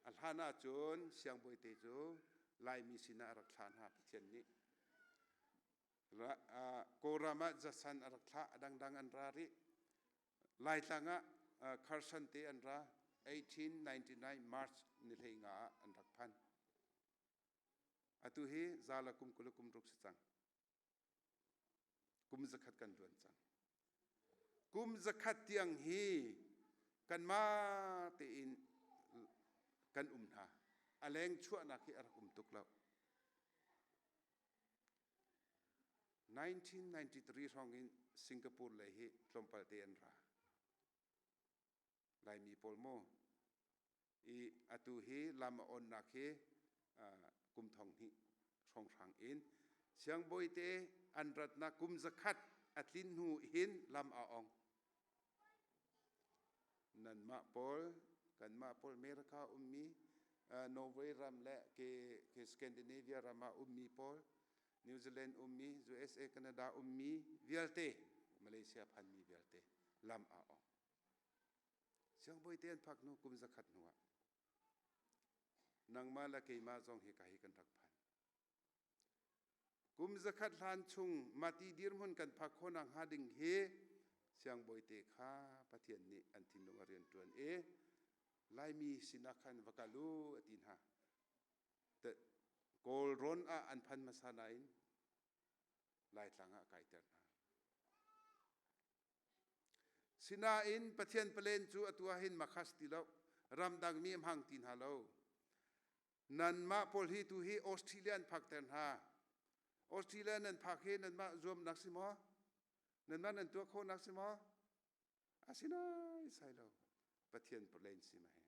a hlan ahcun siangbawi te cu Laimi sinah a rak thlah hna Pathian nih. Kawlram ah Jasan a rak thlah, a dangdang an ra rih. Laitlang ah Carson te an ra 1899 March ni hlei nga ah an rak phan. Atu hi zala kum 20 kum ruk si cang. Kum zakhat kan luan cang. Kum zakhat tiang hi kanmah tein kan um hna. A leng chuahnak hi a rak um tuk lo. 1993 hrawng in Singapore lei hi tlawmpal te an ra. Laimi pawl maw i atu hi lam a onnak hi kum thong hnih hrawnghrang in siangbawi te an ratnak kum zakhat a tlin hnu hin lam a ong. Nanmah pawl kanmah pawl America ummi Norway ram le ke, ke Scandinavia ram ah ummi pawl New Zealand ummi USA Canada ummi vialte Malaysia phanmi vialte lam a ong. Siangbawi te an phak hnu kum zakhat hnu ah nangmah le keimah zong hi ka hi kan rak phan. Kum zakhat hlan chung mati dirhmun kan phak khawhnak hnga ding hi siangbawi te kha Pathian nih an thinlung a rian ṭuan i Laimi sinah khan va kal u a ti hna. Kawlrawn ah an phan hmasa nain Laitlang ah a kaiter hna. Sinain Pathian palen cu atu ah hin makhas ti lo, ramdang mi a hmang ti hna lo. Nanmah pawl hi tu hi Australia an phakter hna. Australia nan phak hi nanmah zuamnak si maw? Nanmah nan tuah khawhnak si maw? Asinain sai lo. Pathian palen si ma he.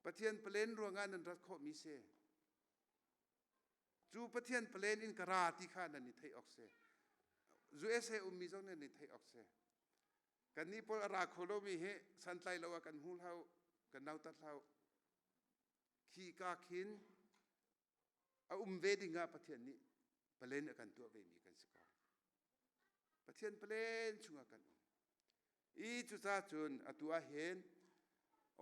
Pathian palen ruangah nan rat khawhmi si. Cu Pathian palen in ka ra ti kha nan i theih awk si. USA ummi zong nan i theih awk si. Kannih pawl a ra kho lomi hi santlai lo ah kan hmu hlah kan nautat hlah Khi ka khin a um ve ding ah Pathian nih palen a kan tuah vemi kan si ko. Pathian palen chungah kan um. I cucaah cun atu ah hin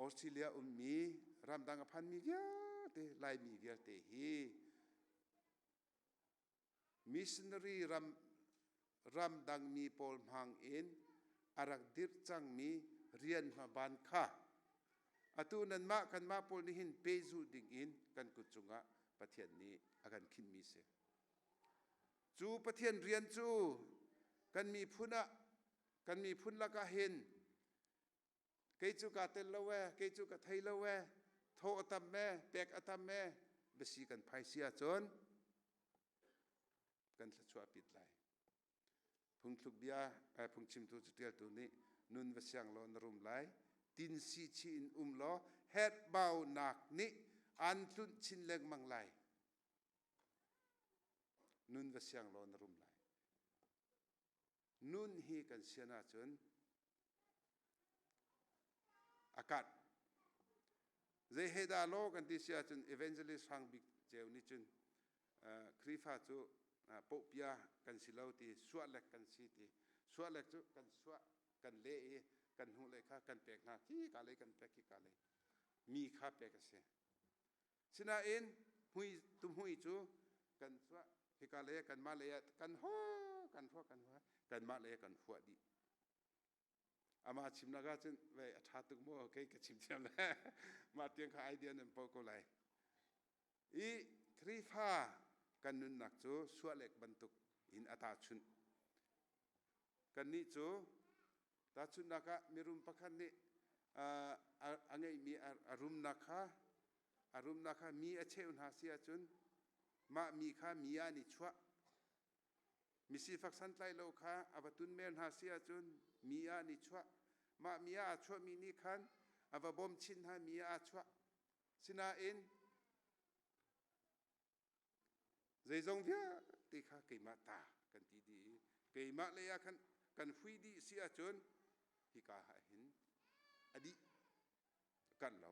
Australia ummi ramdang a phanmi vialte Laimi vialte hi Missionary ram ramdangmi pawl hmang in a rak dirh cangmi rian hmaban kha atu nanmah kanmah pawl nih hin pehzulh ding in kan kut cungah Pathian nih a kan khinhmi si. Cu Pathian rian cu kan miphun ah kan miphun lakah hin kei cu kaa tel lo ee, kei cu ka thei lo ee, thaw a tam ee, pek a tam ee, biasi kan phai si ahcun. Kan thluachuah pit lai. Phungthluk bia phungchimtu catialtu nih nun va siang law na rum lai, tin si chi in um law herhbaunak nih an tlunh chin lengmang lai. Nun va siang law na rum lai. Nun hi kan sian ahcun a karh. Zei he dah law kan ti si ahcun evangelist Hrang Bik Ceu nih cun Khrihfa cu pohpia kan si lo ti suahlek kan si ti suahlek cu kan suah kan leh i kan hnu lei kha kan pek hna khi ka lei kan pek khi ka lei mi kha pek a si. Sinain hmui tuhmui cu kan chuah hika lei kanmah lei ah kan ho kan huah kan huah kanmah lei kan huah dih. Amah chimnak ah cun vei a ṭha tuk maw kei ka chim thiam le mah tiang kha idea nan po ko lai. I Khrihfa kan nunnak cu suahlek bantuk in a tahchunh. Kannih cu tahchunhnak ah mirum pakhat nih a ngeihmi a rumnak kha a rumnak kha mi a cheuh hna si ahcun mah mi kha mi ah an i chuah. Misifak santlai lo kha a va tunmer hna si ahcun mi ah an i chuah. Mah mi ah aa chuahmi nih khan a va bawm chin hna mi ah aa chuah. Sinain Zeizong vialte kha keimah ta kan ti dih i keimah lei ah khan kan hui dih si ahcun hika ah hin a dih kanh lo.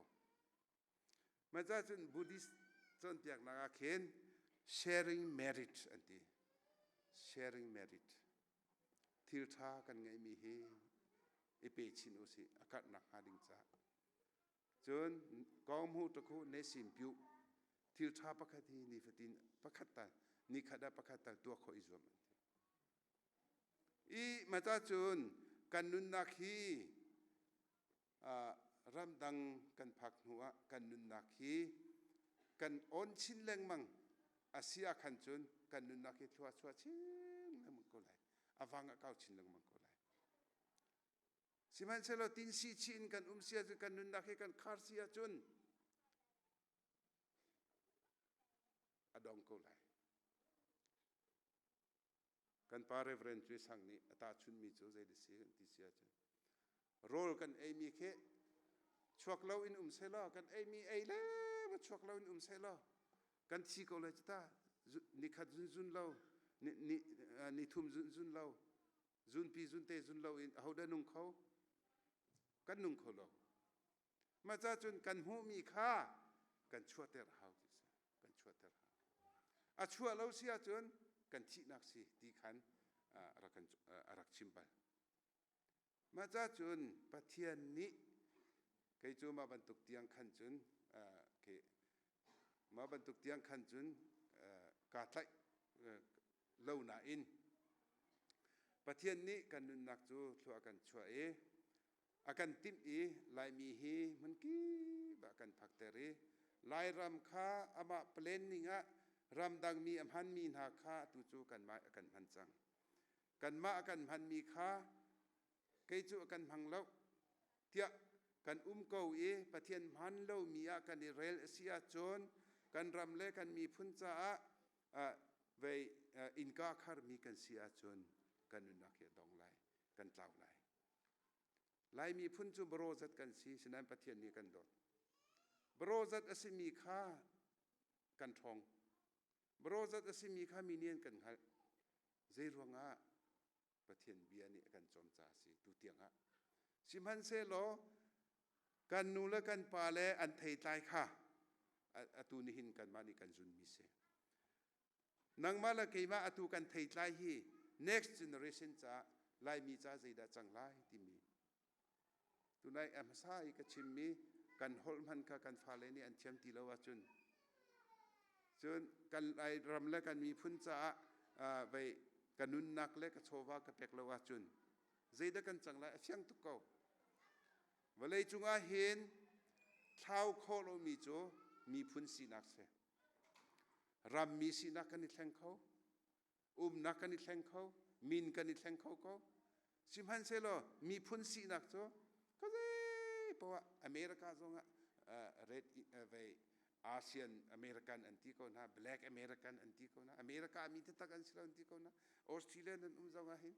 Mah cun Buddhist cawnpiaknak ah khin sharing merit an ti. Sharing merit. Thil ṭha kan ngeihmi hi i pe chin usih a karh nakhnga ding caah. Cun kawngmu ṭakhu ne sim piu thil ṭha pakhat hi nifatin pakhat tal nikhat ah pakhat tal tuah khawh i zuam an ti. I mata cun kan nunnak hi ramdang kan phak hnu ah kan nunnak hi kan awn chin lengmang a si ah khan cun kan nunnak hi thlua chuah chin lengmang ko lai. A vang a kau chin lengmang ko lai. Sihmanhsehlaw tinsi chih in kan um si ahcun kan nunnak hi kan khar si ahcun a dong ko lai. Kan pa Reverend Cui Sang nih a tahchunmi cu zei si kan ti si ahcun rawl kan eimi khi chuak lo in um selaw kan eimi ei le ma chuak lo in um selaw kan thi ko lai cu ta nikhat zunzun lo ni, ni, ni thum zunzun lo Zunpi zunte zun loin ahodah nung kho? Kan nung kho lo. Mah ca cun kan hmuhmi kha kan chuahter a hau ti si. Kan chuahter a hau. A chuah lo si ahcun kan thihnak si ti khan rak kan a rak chim bal. Mah ca cun Pathian nih kei cu mah bantuk tiang khan cun ke mah bantuk tiang khan cun kaa tlaih lo nain Pathian nih kan nunnak cu thlua a kan chuah i a kan timh i Laimi hi hmunkip ah kan phakter i Lairam kha amah planning ah ramdangmi a hmanmi hna kha atu cu kanmah a kan hman cang. Kanmah a kan hmanmi kha kei cu a kan hmang lo tiah kan um ko i Pathian hman lomi ah kan i rel a si ahcun kan ram le kan miphun caah vei innka kharmi kan si ahcun kan nunnak hi a dong lai, kan tlau lai. Lai miphun cu barawzat kan si, sinain Pathian nih kan dawt. Barawzat a simi kha kan ṭhawng. Barawzat a simi kha mi nih an kan hngalh. Zei ruangah Pathian bia nih a kan cawm ca a si tu tiang ah. Sihmanhsehlaw kan nu le kan pa le an theitlai kha atu nihin kanmah nih kan zunmi si. Nangmah le keimah atu kan theitlai hi next generation caah Laimi ca zeidah cang lai timi Tunai a hmasa i ka chimmi kan holh hman kha kan fale nih an thiam ti lo ahcun cun kan ram le kan miphun caah vei ka nunnak le ka chawva ka pek lo ahcun zeidah kan cang lai a fiang tuk ko. Vawlei cungah hin thlau khawh lomi cu miphun sinak si. Rammi sinak kan i thleng kho. Umnak kan i thleng kho, min kan i thleng kho ko. Sihmanhsehlaw miphun sinak cu ka zei poah America zongah red vei. Asian American an ti ko hna, Black American an ti ko hna, America mi taktak an si lo an ti ko hna. Australian an um zong ah hin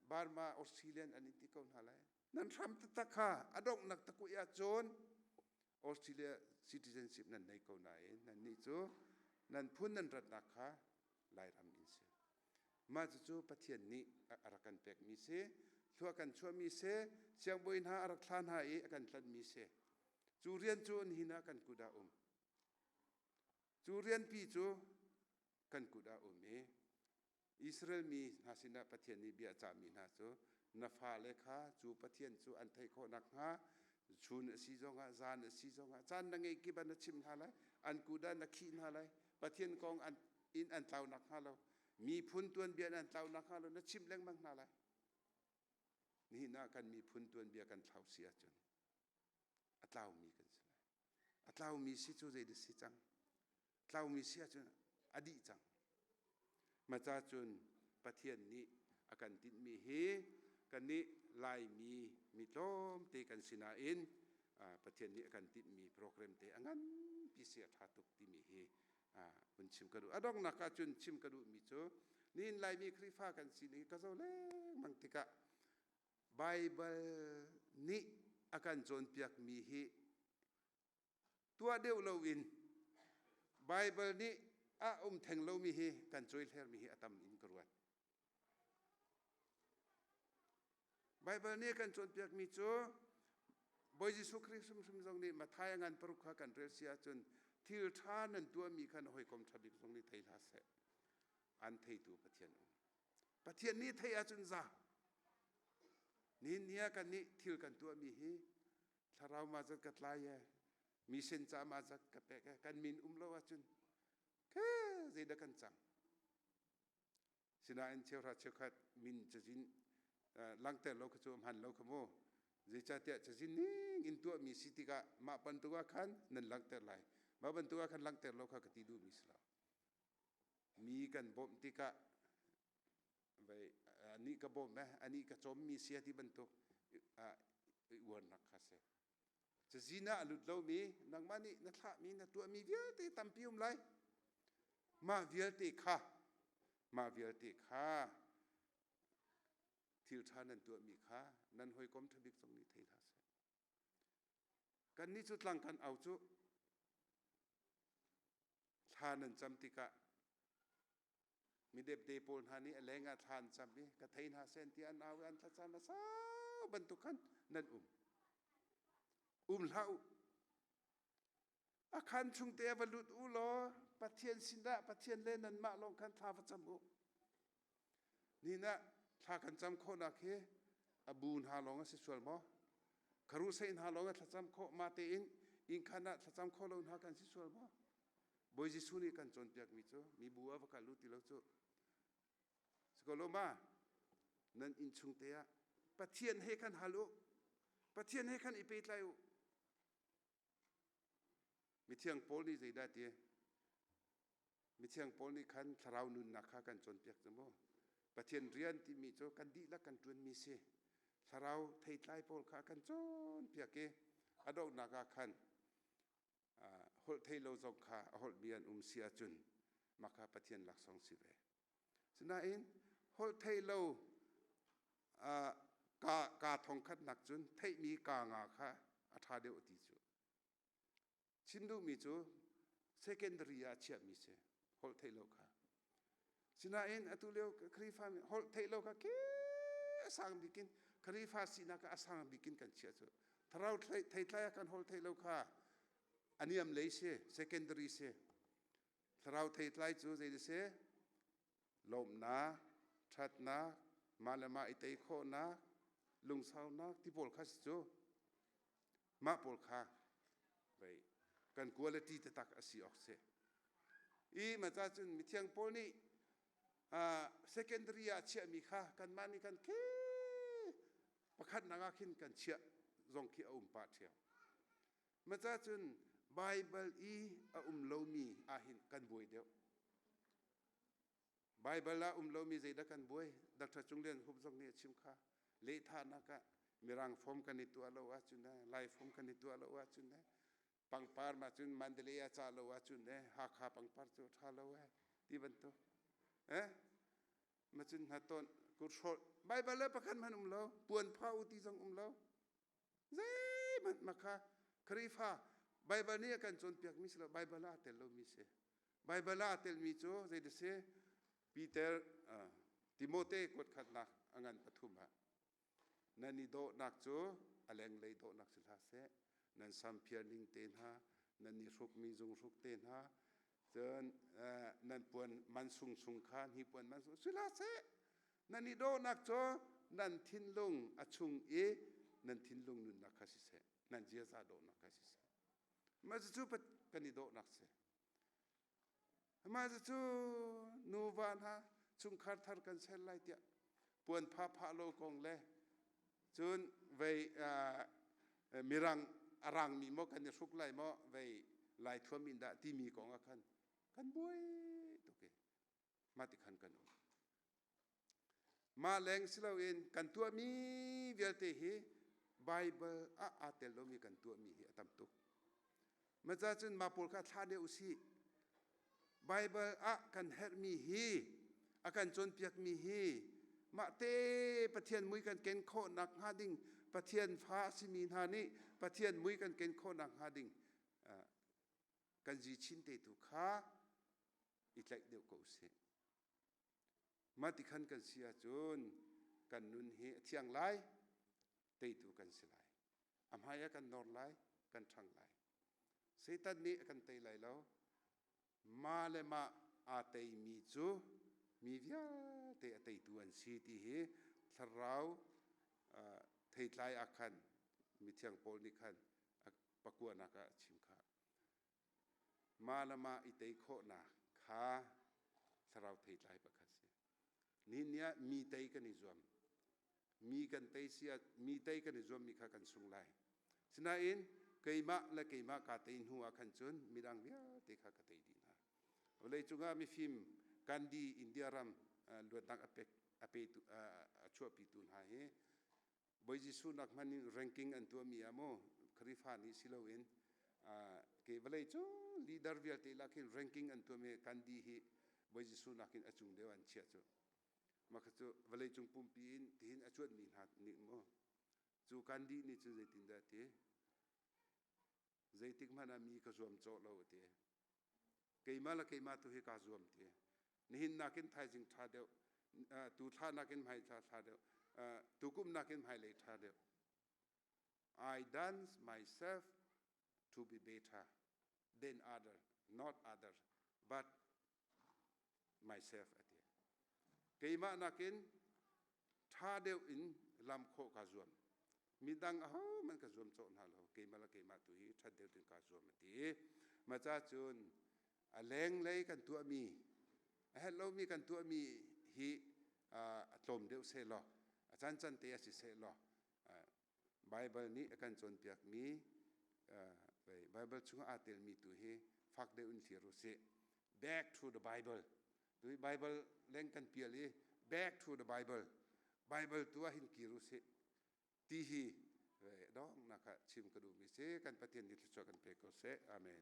Burma Australian an in ti ko hna lai. Nan hram taktak kha a donghnak takui ahcun Australia citizenship nan nei ko nain nan nih cu nan phun nan ratnak kha Lairam in si. Mah cucu Pathian nih a rak kan pekmi si, thlua kan chuahmi si, siangbawi hna a rak thla hna i a kan tlanhmi si. Cu rian cu nihin ah kan kut ah um. Cu rianpi cu kan kut ah um i Israel mi hna sinah Pathian nih bia a cahmi hna cu na fale kha cu Pathian cu an theih khawh nakhnga chun a si zongah zan a si zongah caan na ngeih kip ah na chimh hna lai an kut ah na khih hna lai Pathian kong an in an tlau nakhnga lo miphun tuanbia in an tlau nakhnga lo na chimh lengmang hna lai nihin ah kan miphun tuanbia kan thlau si ahcun a tlaumi kan si lai a tlaumi si cu zei si cang tlaumi si ahcun a dih cang maca cun Pathian nih a kan tinhmi hi kannih Laimi mi tlawmte kan si nain Pathian nih a kan tinhmi program te a nganpi si a ṭha tuk timi hi hun chim ka duh. A donghnak ah cun chim ka duhmi cu nihin Laimi Khrihfa kan sining ka zoh lengmang tikah Baibal nih a kan cawnpiakmi hi tuah deuh loin Baibal nih a um theng lomi hi kan cawihlermi hi a tam in ka ruat. Baibal nih a kan cawnpiakmi cu Bawi Jesuh Khrih hrimhrim zong nih Matthai a ngan paruk kha kan rel si ahcun thil ṭha nan tuahmi kha na hawikom ṭha bik zong nih thei hlah seh. An theitu Pathian um. Pathian nih theih ahcun za. Nihin ni ah kan nih thil kan tuahmi hi thlarau ma zat ka tlai e, mi sin ca ma zat ka pek e, kan min um lo ahcun ke zeidah kan cang. Sinain cheuhra cheukhat min cazin langhter lo kha cu a hman lo kha mu. Zeicahtiah cazin ning in tuahmi si tikah mah bantuk ah khan nan langhter lai. Mah bantuk ah khan langhter lo kha ka ti duhmi si lo. Mi kan bawmh tikah vei anih ka bawmh eh anih ka cawmmi si ti bantuk i uarnak kha si. Cazin ah a lut lomi nangmah nih na thlahmi na tuahmi vialte tampi um lai. Mah vialte kha mah vialte kha thil ṭha nan tuahmi kha nan hawikom ṭha bik zong nih thei hlah seh. Kannih cu tlang kan au cu thla nan cam tikah midepde pawl hna nih a leng ah thla an cam i ka thei hna sen ti an au i an thlacam a sau bantuk khan nan um. Um hlah u. A khan chung te va lut u law Pathian sinah Pathian le nanmah lawng khan thla va cam u. Ni na thla kan cam khawhnak hi a bu hna lawng a si sual maw? Kharusei hna lawng a thlacam khawh ma tein inn khan ah thlacam khawh lo hna kan si sual maw? Bawi Jesuh nih kan cawnpiakmi cu mibu ah va kal u ti lo cu. Sikolo ma nan inn chung te ah Pathian he khan hal u. Pathian he khan i pehtlai u. Mithiang Paul nih zeidah ti? Mithiang Paul nih khan thlarau nunnak kha kan cawnpiak cu mu. Pathian rian timi cu kan dihlak kan ṭuanmi si. Thlarau theitlai pawl kha kan cawnpiak i a donghnak ah khan holh thei lo zong kha a holhmi an um si ahcun mah kha Pathian laksawng si ve. Sinain holh thei lo ka ka thongkhatnak cun theihmi ka nga kha a ṭha deuh ti cu. Chim duhmi cu secondary ah chiahmi si holh theih lo kha. Sinain atu lio Khrihfa holh theih lo kha ke a sang bik in Khrihfa sinak ah a sang bik in kan chiah cu. Thlarau theitlai ah kan holh theih lo kha a niam lei si, secondary si. Thlarau theitlai cu zei si? Lawmhnak, ṭhatnak, mah le mah i tei khawhnak, lungsaunak ti pawl kha si cu. Mah pawl kha vei kan quality taktak a si awk si. I ma ca cun mithiang pawl nih secondary ah chiahmi kha kanmah nih kan khi pakhatnak ah khin kan chiah zong khi a um pah ṭhiam. Maca cun Baibal i a um lomi ahhin kan buai deuh. Baibal ah um lomi zeidah kan buai? Dr. Cung Lian Hup zong nih a chim kha. Lehthahnak ah Mirang form kan i tuah lo ahcun Lai form kan i tuah lo ahcun. Pangpar ma cun Mandalay ah cah lo ahcun eh Hakha pangpar cu ṭha lo eh ti bantuk. Eh ma cun hnaton kut hrawlh Baibal le pakhat hmanh um lo, puan pha u ti zong um lo. Zeihmanh ma kha Khrihfa Baibal nih a kan cawnpiakmi si lo, Baibal ah aa tel lomi si. Baibal ah aa telmi cu zei si? Peter Timote kuat khatnak a ngan pathum ah nan i dawhnak cu a lenglei dawhnak si hlah seh, nan sam phiar ning te hna, nan i hrukmi zunghruk te hna, cun nan puan man sung sung kha hnipuan man sung si hlah seh, nan i dawhnak cu nan thinlung a chung i nan thinlung nunnak kha siseh, nan ziaza dawhnak kha siseh. Mah cucu kan i dawhnak si. Mah cucu nuva hna chungkhar thar kan ser lai tiah puan pha phah lo kong le cun vei mirang a rangmi maw kan i hruk lai maw vei lai thuam in dah timi kong ah khan kan buai tuk i mah ti khan kan um. Mah leng si loin kan tuahmi vialte hi Baibal ah aa tel lomi kan tuahmi hi a tam tuk. Maca cun mah pawl kha thlah deuh usih. Baibal ah kan herhmi hi a kan cawnpiakmi hi mah te Pathian mui kan ken khawh nakhnga ding Pathian fa a simi hna nih Pathian mui kan ken khawh nakhnga ding kan zi chin te tu kha i tlaih deuh ko usih. Mah ti khan kan si ahcun kan nun hi a thiang lai, teitu kan si lai. A hmai ah kan nor lai, kan ṭhang lai. Satan nih a kan tei lai lo. Mah le mah aa teimi cu mi vialte a teitu an si ti hi thlarau theitlai ah khan mithiang Paul nih khan pakuanak ah a chim khah. Mah le mah i tei khawhnak kha thlarau theitlai pakhat si. Nihin ni ah mi tei kan i zuam. Mi kan tei si ah mi tei kan i zuammi kha kan sung lai. Sinain keimah le keimah kaa tei hnu ah khan cun midang vialte kha ka tei dih hna. Vawlei cungah mifim Gandhi India ram luatnak a pek a petu a chuahpitu hna hi Bawi Jesuh nak hmanh in ranking an tuahmi ah maw Khrihfa nih si loin ke vawlei cung leader vialte lak hin ranking an tuahmi Gandhi hi Bawi Jesuh nakin a cung deuh an chiah cu mah kha cu vawlei cung pumpi in tihin a cuanhmi hna nih maw cu Gandhi nih cun zeitindah ti zeitik hmanh ah mi ka zuam cawh lo a ti keimah le keimah tu hi kaa zuam ti nihin nakin thaizing ṭha deuh tu thla nakin hmai thla ṭha deuh tukum nakin hmailei ṭha deuh. I dance myself to be better than other, not other, but myself a ti. Keimah nakin ṭha deuh in lam khawh kaa zuam. Midang ahohmanh ka zuam cawh hna lo. Keimah le keimah tu hi ṭhat deuh in kaa zuam a ti. Mah ca cun a lenglei kan tuahmi, a herh lomi kan tuahmi hi a tlawm deuh seh law, a cancan te a si seh law, Baibal nih a kan cawnpiakmi Baibal chungah aa telmi tu hi fak deuh in thlir u sih. Back to the Bible. Tu hi Bible leng kan pial i back to the Bible. Bible tu ah hin kir u sih. Ti hi donghnak ah chim ka duhmi si. Kan Pathian nih thluachuah kan pe ko seh. Amen.